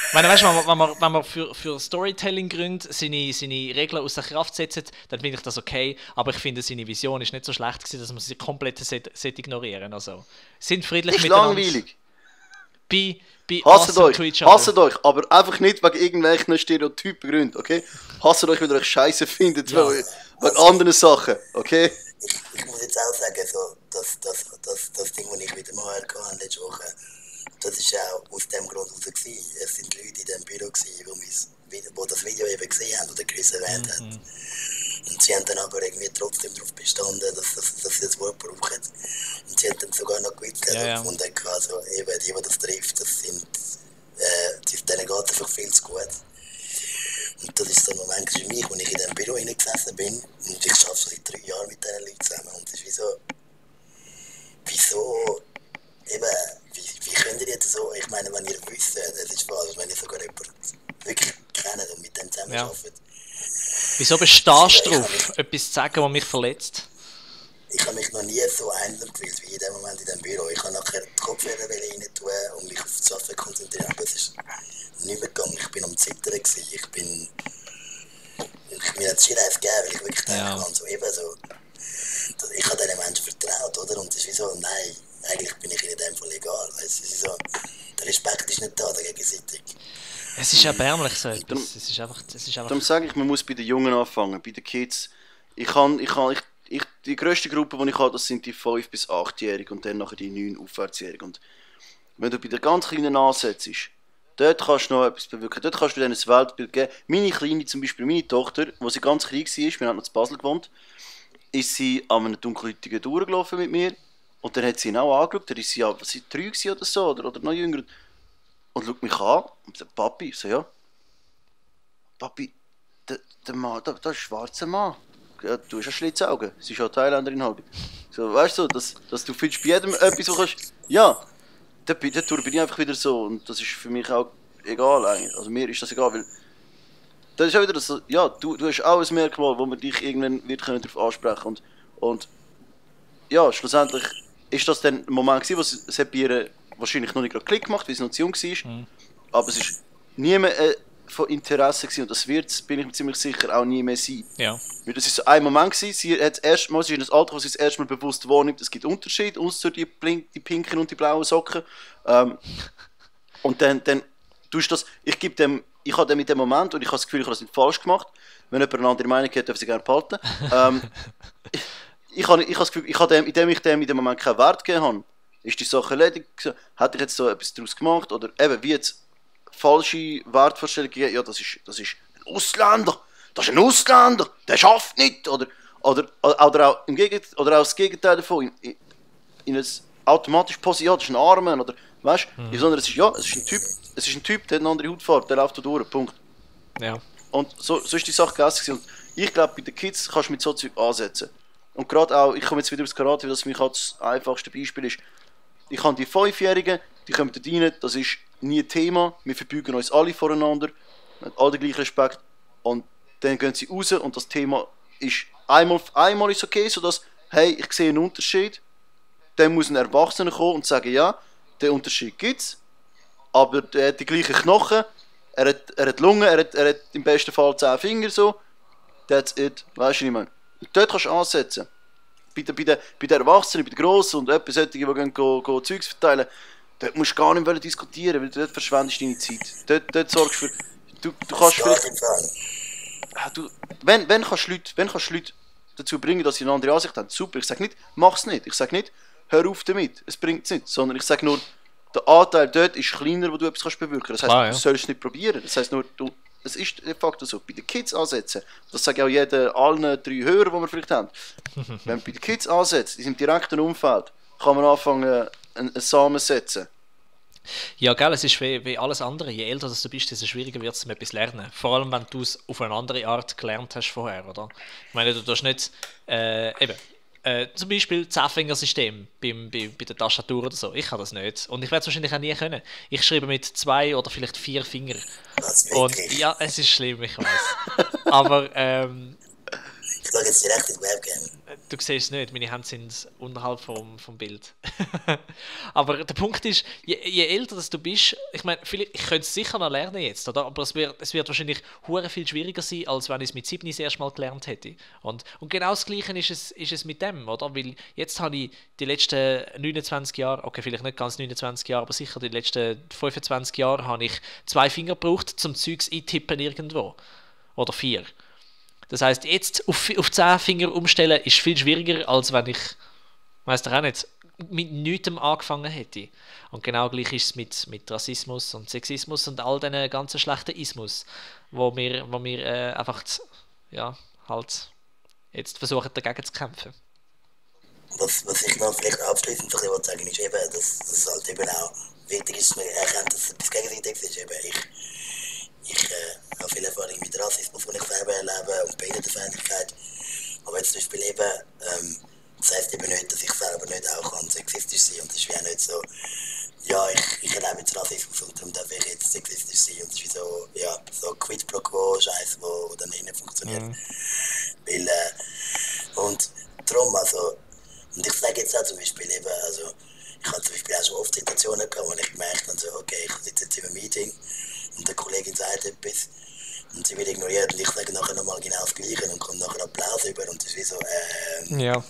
[SPEAKER 1] Ich meine, weißt du, wenn man für Storytelling-Gründe seine Regeln außer Kraft setzt, dann finde ich das okay, aber ich finde, seine Vision ist nicht so schlecht gewesen, dass man sie komplett ignorieren. Also, sind friedlich
[SPEAKER 3] ist
[SPEAKER 1] miteinander.
[SPEAKER 3] Langweilig.
[SPEAKER 1] Hasset
[SPEAKER 3] euch, aber einfach nicht wegen irgendwelchen Stereotypen Gründen, okay? Hasset euch, wenn ihr euch scheiße findet, ja. wegen anderen Sachen, okay?
[SPEAKER 2] Ich muss jetzt auch sagen, so, das Ding, das ich wieder mal hatte letzte Woche, das war auch aus dem Grund raus. Es sind Leute in dem Büro, die das Video eben gesehen haben oder Chris erwähnt hat. Und sie haben dann aber irgendwie trotzdem darauf bestanden, dass sie das Wort brauchen. Und sie haben dann sogar noch gewusst, gefunden, also eben die das trifft, denen geht es einfach viel zu gut. Und das ist so ein Moment für mich, wo ich in diesem Büro hineingesessen bin und ich arbeite schon seit 3 Jahren mit diesen Leuten zusammen. Und es ist wie so, wieso, eben, wie könnt ihr jetzt so, ich meine, wenn ihr wisst, es ist falsch, wenn ihr sogar jemanden wirklich kennt und mit dem zusammenarbeitet.
[SPEAKER 1] Wieso bestehst du darauf, etwas zu sagen, was mich verletzt?
[SPEAKER 2] Ich habe mich noch nie so einsam gefühlt wie in dem Moment in dem Büro. Ich habe nachher die Kopfhörer rein tun und mich auf das Arbeiten konzentrieren, aber es ist nicht mehr gegangen. Ich bin am Zittern gewesen. Mir hat es schier eins gegeben, weil ich wirklich dachte, so eben so, ich habe diesen Menschen vertraut, oder? Und es ist wie so, nein, eigentlich bin ich in dem Fall egal. Es ist so, der Respekt ist nicht da, der gegenseitig.
[SPEAKER 1] Es ist erbärmlich so etwas. Es ist einfach...
[SPEAKER 3] Darum sage ich, man muss bei den Jungen anfangen, bei den Kids. Die grösste Gruppe, die ich habe, das sind die 5- bis 8-Jährigen und dann nachher die 9- Aufwärtsjährigen. Und wenn du bei den ganz Kleinen ansetzt, dort kannst du noch etwas bewirken. Dort kannst du denen ein Weltbild geben. Meine Kleine, zum Beispiel meine Tochter, wo sie ganz klein war, wir haben noch in Basel gewohnt, ist sie an einem dunkelhäutigen durchgelaufen mit mir. Und dann hat sie ihn auch angeschaut, da ist sie ja, was sie 3 oder so, oder noch jünger. Und schaut mich an und sagt, Papi, ich so, ja. Papi, der Mann, der ist ein schwarzer Mann. Ja, du hast ja Schlitzaugen, sie ist ja Thailänderin halb. So, weißt du, dass du findest bei jedem etwas, wo kannst, ja, dort bin ich einfach wieder so. Und das ist für mich auch egal eigentlich. Also mir ist das egal, weil das ist auch wieder so, ja, du hast auch ein Merkmal, wo man dich irgendwann wird darauf ansprechen und ja, schlussendlich ist das dann ein Moment gewesen, wo es bei ihr wahrscheinlich noch nicht gerade Klick gemacht, weil sie noch zu jung war. Aber es ist nie mehr von Interesse gewesen und das wird es, bin ich mir ziemlich sicher, auch nie mehr sein.
[SPEAKER 1] Ja.
[SPEAKER 3] Weil das ist so ein Moment gewesen, sie ist in einem Alter, wo sie das erste Mal bewusst wahrnimmt, es gibt Unterschiede, außer die pinken und die blauen Socken. Und dann tust du das, ich habe dem in dem Moment, und ich habe das Gefühl, ich habe das nicht falsch gemacht, wenn jemand eine andere Meinung hat, darf sie gerne behalten. Ich habe das Gefühl, indem ich dem in dem Moment keinen Wert gegeben habe, ist die Sache erledigt. Hätte ich jetzt so etwas daraus gemacht, oder eben wie jetzt falsche Wertvorstellungen gegeben, ja, das ist ein Ausländer, der schafft nicht, oder auch das Gegenteil davon, in ein automatisch positiv, ja, das ist ein Armen, oder weißt du, sondern es ist ein Typ, der hat eine andere Hautfarbe, der läuft da durch, Punkt.
[SPEAKER 1] Ja.
[SPEAKER 3] Und so ist die Sache gegessen. Und ich glaube, bei den Kids kannst du mit so Zeug ansetzen. Und gerade auch, ich komme jetzt wieder aufs Karate, weil das für mich halt das einfachste Beispiel ist. Ich habe die 5-Jährigen, die kommen da rein, das ist nie ein Thema, wir verbeugen uns alle voreinander. haben alle den gleichen Respekt und dann gehen sie raus und das Thema ist einmal ist okay, sodass, hey, ich sehe einen Unterschied, dann muss ein Erwachsener kommen und sagen, ja, den Unterschied gibt es, aber er hat die gleichen Knochen, er hat Lungen, er hat im besten Fall 10 Finger, so, that's it, weißt du, was ich meine? Und dort kannst du ansetzen. Bei den Erwachsenen, bei den Grossen und etwas solche, die gehen Zeugs verteilen, dort musst du gar nicht mehr diskutieren, weil dort verschwendest du deine Zeit. Dort sorgst du für... Du kannst vielleicht... Wenn kannst du Leute dazu bringen, dass sie eine andere Ansicht haben, super. Ich sage nicht, mach's nicht. Ich sage nicht, hör auf damit, es bringt es nicht. Sondern ich sage nur, der Anteil dort ist kleiner, wo du etwas kannst bewirken kannst. Das heisst, du sollst es nicht probieren. Das heisst nur, es ist de facto so. Bei den Kids ansetzen, das sage ich auch allen 3 Hörer, die wir vielleicht haben. Wenn du bei den Kids ansetzt, in seinem direkten Umfeld, kann man anfangen, einen Samen setzen.
[SPEAKER 1] Ja, gell, es ist wie alles andere. Je älter du bist, desto schwieriger wird es, etwas lernen. Vor allem, wenn du es auf eine andere Art gelernt hast vorher, oder? Ich meine, du darfst nicht, zum Beispiel 10-Finger-System bei der Tastatur oder so. Ich kann das nicht. Und ich werde es wahrscheinlich auch nie können. Ich schreibe mit 2 oder vielleicht 4 Finger. Und ja, es ist schlimm, ich weiß. Aber,
[SPEAKER 2] ich schaue jetzt direkt in die Webcam.
[SPEAKER 1] Du siehst es nicht, meine Hände sind unterhalb vom Bild. Aber der Punkt ist, je älter du bist, ich meine, ich könnte es sicher noch lernen jetzt, oder? Aber es wird wahrscheinlich hure viel schwieriger sein, als wenn ich es mit 7 das erste Mal gelernt hätte. Und genau das Gleiche ist es mit dem, oder? Weil jetzt habe ich die letzten 29 Jahre, okay, vielleicht nicht ganz 29 Jahre, aber sicher die letzten 25 Jahre habe ich 2 Finger gebraucht, zum Zeugs eintippen irgendwo. Oder 4. Das heisst, jetzt auf 10 Finger umstellen ist viel schwieriger, als wenn ich, weiss doch auch nicht, mit nichts angefangen hätte. Und genau gleich ist es mit Rassismus und Sexismus und all diesen ganzen schlechten Ismus, wo wir einfach, ja, halt jetzt versuchen, dagegen zu kämpfen.
[SPEAKER 2] Was ich noch vielleicht abschließend sagen ist eben, dass es halt eben auch wichtig ist, dass man erkennt, dass es etwas Gegenseitiges ist. Eben, ich habe viel Erfahrung mit Rassismus, den ich selber erlebe, und Behindertenfeindlichkeit. Aber jetzt zum Beispiel eben, das heisst eben nicht, dass ich selber nicht auch kann sexistisch sein kann. Und das ist wie auch nicht so, ja, ich erlebe jetzt Rassismus und darum darf ich jetzt sexistisch sein. Und das ist wie so, ja, so Quid pro quo Scheiß, wo dann nicht funktioniert. Weil, und darum, also, und ich sage jetzt auch zum Beispiel eben, also, ich habe zum Beispiel auch schon oft Situationen gehabt, wo ich gemerkt habe, so, okay, ich sitze jetzt in einem Meeting und eine Kollegin sagt etwas und sie wird ignoriert und ich sage nachher nochmal genau das Gleiche und kommt nachher Applaus über und das ist wie so,
[SPEAKER 1] ja.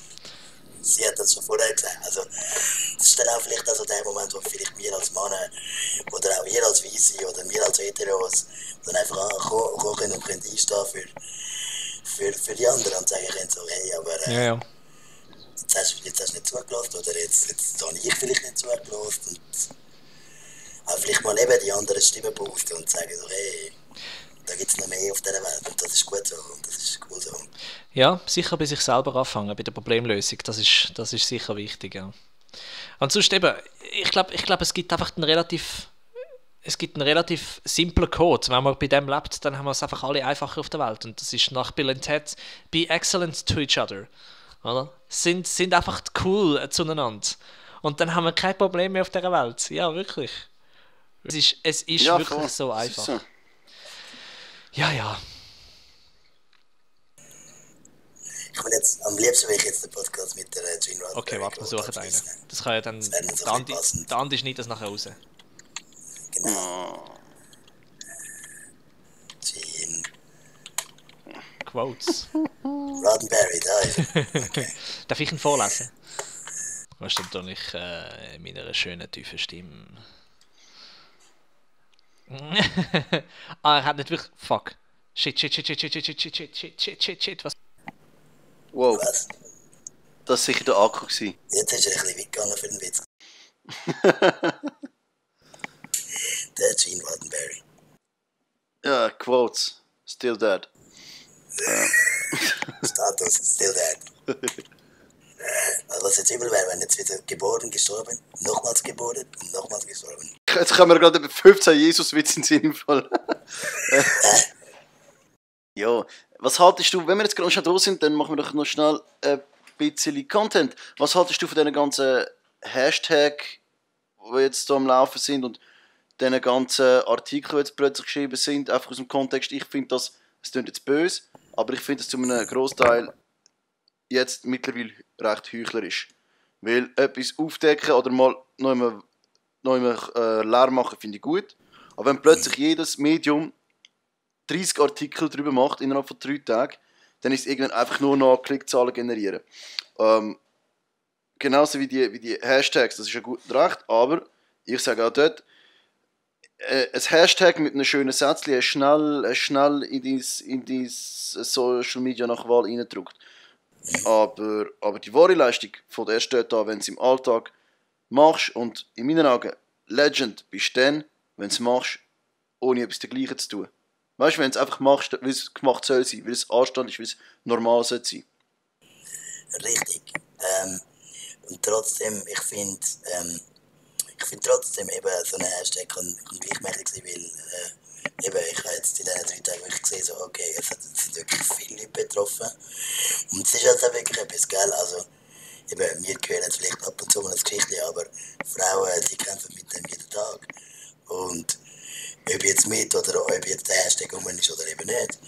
[SPEAKER 2] Sie hat das schon vorher gesagt. Also, das ist dann auch vielleicht also der Moment, wo vielleicht wir als Männer oder auch ihr als Weisse oder wir als Heteros dann einfach kommen können und können einstehen für die anderen und sagen können so, hey, aber
[SPEAKER 1] Ja.
[SPEAKER 2] Jetzt hast du nicht zugelassen oder jetzt habe ich vielleicht nicht zugelassen und aber vielleicht mal eben die anderen Stimmen boosten und sagen so, hey, da gibt es noch mehr auf dieser Welt und das ist gut so und das ist cool so.
[SPEAKER 1] Ja, sicher bei sich selber anfangen, bei der Problemlösung, das ist sicher wichtig, ja. Und sonst eben, ich glaube, es gibt einfach einen relativ simplen Code. Wenn man bei dem lebt, dann haben wir es einfach alle einfacher auf der Welt. Und das ist nach Bill and Ted, be excellent to each other. Oder? Sind einfach cool zueinander. Und dann haben wir kein Problem mehr auf dieser Welt. Ja, wirklich. Es ist ja, wirklich voll. So einfach. So. Ja.
[SPEAKER 2] Ich will jetzt, am liebsten will ich jetzt den Podcast mit der Gene Roddenberry.
[SPEAKER 1] Okay, warte, wir suchen einen. Das kann ja dann, der Andi schneidet das nachher raus.
[SPEAKER 2] Genau. Gene.
[SPEAKER 1] Quotes.
[SPEAKER 2] Roddenberry, da ist er. Okay.
[SPEAKER 1] Darf ich ihn vorlesen? Was stimmt doch nicht in meiner schönen, tiefen Stimme. Er hat nicht wirklich... Fuck. Shit. Was?
[SPEAKER 3] Wow.
[SPEAKER 2] Was?
[SPEAKER 3] Das war sicher der Akku gewesen.
[SPEAKER 2] Jetzt ist er ein bisschen weit gegangen für den Witz. Der Gene Roddenberry.
[SPEAKER 3] Ja, Quotes. Still dead.
[SPEAKER 2] Status, still dead. Also was jetzt übel wäre, wenn jetzt wieder geboren, gestorben, nochmals geboren und nochmals gestorben.
[SPEAKER 3] Jetzt kommen wir gerade über 15 Jesus-Witze in Sinn im Fall. Ja, was haltest du, wenn wir jetzt gerade schon da sind, dann machen wir doch noch schnell ein bisschen Content. Was haltest du von diesen ganzen Hashtags, die jetzt da am Laufen sind und diesen ganzen Artikeln, die jetzt plötzlich geschrieben sind, einfach aus dem Kontext, ich finde das, es klingt jetzt böse, aber ich finde das zu einem Großteil jetzt mittlerweile recht heuchlerisch. Weil etwas aufdecken oder mal noch einmal leer machen, finde ich gut. Aber wenn plötzlich jedes Medium 30 Artikel darüber macht, innerhalb von 3 Tagen, dann ist es irgendwann einfach nur noch Klickzahlen generieren. Genauso wie die Hashtags, das ist ja gut und recht, aber ich sage auch dort, ein Hashtag mit einem schönen Sätzchen hast schnell in dein Social Media nach Wahl reingedruckt. Aber die wahre Leistung von der steht da, wenn du es im Alltag machst, und in meinen Augen Legend bist du dann, wenn du es machst, ohne etwas dergleichen zu tun. Weißt du, wenn du es einfach machst, weil es gemacht soll sein, weil es Anstand ist, weil es normal soll sein.
[SPEAKER 2] Richtig. Und trotzdem, ich finde trotzdem eben so ein Hashtag kann gleich mächtig sein, weil eben, ich habe jetzt in diesen 3 Tagen wirklich gesehen, so, okay, es sind wirklich viele Leute betroffen. Und es ist halt auch wirklich etwas, gell, also eben, wir hören jetzt vielleicht ab und zu mal ein Geschichtchen, aber Frauen, die kämpfen mit dem jeden Tag. Und ob jetzt mit oder ob jetzt der Hashtag rum ist oder eben nicht.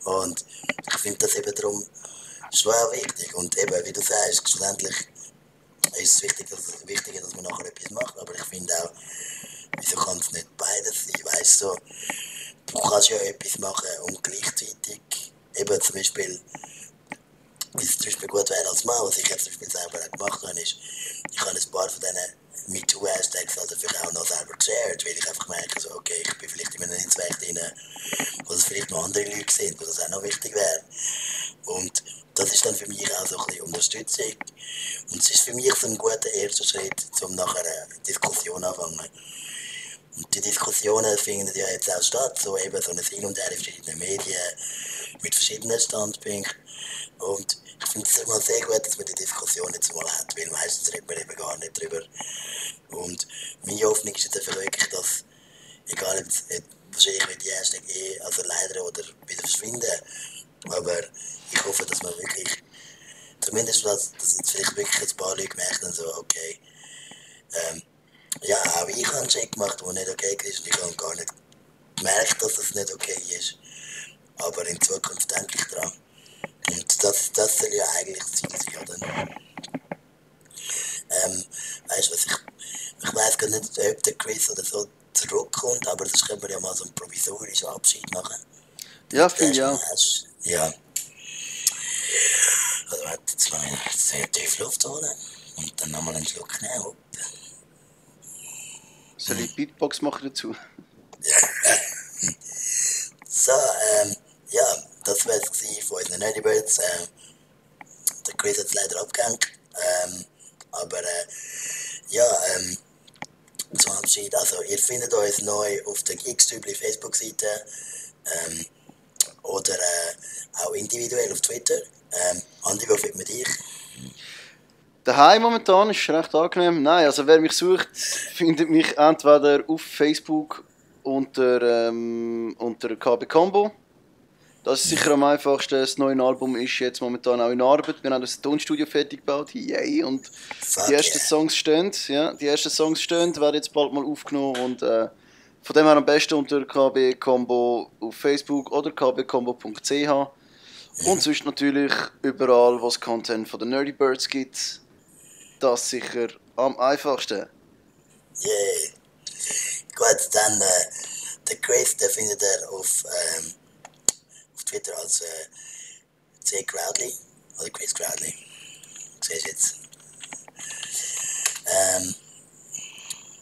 [SPEAKER 2] Und ich finde das eben darum schon auch wichtig. Und eben, wie du sagst, schlussendlich ist es wichtiger, dass man nachher etwas macht. Aber ich finde auch, wieso kann es nicht beides sein? Weißt du, du kannst ja etwas machen und gleichzeitig eben zum Beispiel, wie es zum Beispiel gut wäre als Mann, was ich jetzt zum Beispiel selber auch gemacht habe, ist, ich habe ein paar von diesen MeToo-Hashtags also vielleicht auch noch selber geshared, weil ich einfach merke, so, okay, ich bin vielleicht in einem Netzwerk drin, wo es vielleicht noch andere Leute sind, wo das auch noch wichtig wäre. Und das ist dann für mich auch so ein bisschen Unterstützung. Und es ist für mich so ein guter erster Schritt, um nachher eine Diskussion anfangen. Und die Diskussionen finden ja jetzt auch statt, so eben so ein Hin und Her in verschiedenen Medien, mit verschiedenen Standpunkten. Und ich finde es immer sehr gut, dass man die Diskussion jetzt mal hat, weil meistens redet man eben gar nicht drüber. Und meine Hoffnung ist jetzt einfach wirklich, dass, egal ob wahrscheinlich wird die Hashtag also leider oder wieder verschwinden, aber ich hoffe, dass man wirklich, zumindest dass jetzt vielleicht wirklich ein paar Leute merken, so, okay, ja, auch ich habe einen Check gemacht, der nicht okay ist, und ich habe gar nicht gemerkt, dass es nicht okay ist. Aber in Zukunft denke ich dran. Und das soll ja eigentlich das Ziel sein, oder? Weißt du was, ich weiss gar nicht, ob der Chris oder so zurückkommt, aber das können wir ja mal so einen provisorischen Abschied machen.
[SPEAKER 3] Ja, finde ich auch.
[SPEAKER 2] Ja. Also warte, jetzt mal sehr tief Luft holen und dann nochmal einen Schluck nehmen.
[SPEAKER 3] Soll ich Beatbox machen dazu?
[SPEAKER 2] So, ja, das war es von unseren Nerdy Birds. Der Chris hat es leider abgehängt. Aber ja, zum Abschied, also ihr findet uns neu auf der Geekstübli Facebook-Seite oder auch individuell auf Twitter. Andi, wo findet man dich?
[SPEAKER 3] Daheim momentan ist recht angenehm. Nein, also wer mich sucht, findet mich entweder auf Facebook unter KB Combo. Das ist sicher am einfachsten. Das neue Album ist jetzt momentan auch in Arbeit. Wir haben das Tonstudio fertig gebaut. Yay! Und die ersten Songs stehen. Ja, die ersten Songs stehen, werden jetzt bald mal aufgenommen. Und von dem her am besten unter KB Combo auf Facebook oder kbcombo.ch. Und sonst natürlich überall, wo es Content von den Nerdy Birds gibt. Das sicher am einfachsten.
[SPEAKER 2] Yay! Gut, dann der Chris, den findet ihr auf Twitter als C. Crowdley oder Chris Crowdley. Siehst du jetzt?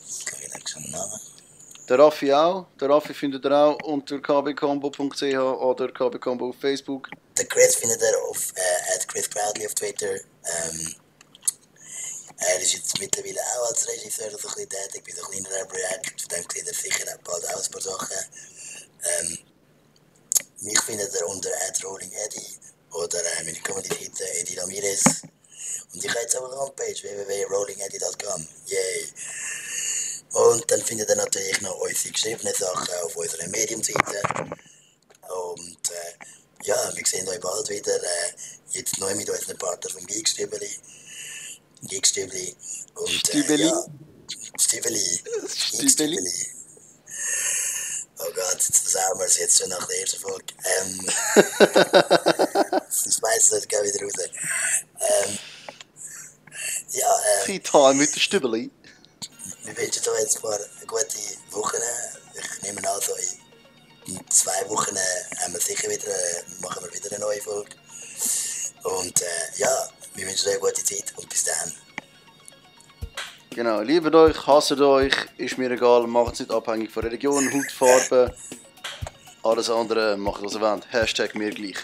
[SPEAKER 2] Ich denke schon den Namen.
[SPEAKER 3] Der Raffi auch. Der Raffi findet ihr auch unter kbcombo.ch oder kbcombo auf Facebook.
[SPEAKER 2] Der Chris findet ihr auf @Chris Crowdley auf Twitter. Er ist jetzt mittlerweile auch als Regisseur so ein bisschen tätig bei so kleineren Projekten. Von dem sieht er sicher auch bald auch ein paar Sachen. Mich findet ihr unter @RollingEddie oder meine Comedy-Seite Eddie Ramirez. Und ich habe jetzt auch eine Homepage www.rollingeddy.com. Yay! Und dann findet ihr natürlich noch unsere geschriebenen Sachen auf unserer Medium-Seite. Und ja, wir sehen euch bald wieder. Jetzt neu mit unseren Partnern vom Geekstübli. Und
[SPEAKER 3] Stübeli.
[SPEAKER 2] ja, Stübeli. wir es jetzt schon nach der ersten Folge. Sie schmeißen es wieder raus.
[SPEAKER 3] Time mit der Stübeli.
[SPEAKER 2] Wir wünschen euch jetzt ein paar gute Wochen. Ich nehme an, so in 2 Wochen haben wir sicher wieder, machen wir wieder eine neue Folge. Und wir wünschen euch eine gute Zeit und bis dann.
[SPEAKER 3] Genau, liebt euch, hasst euch, ist mir egal, macht es nicht abhängig von Religion, Hautfarbe. Alles andere macht, was ihr wollt. #mir gleich.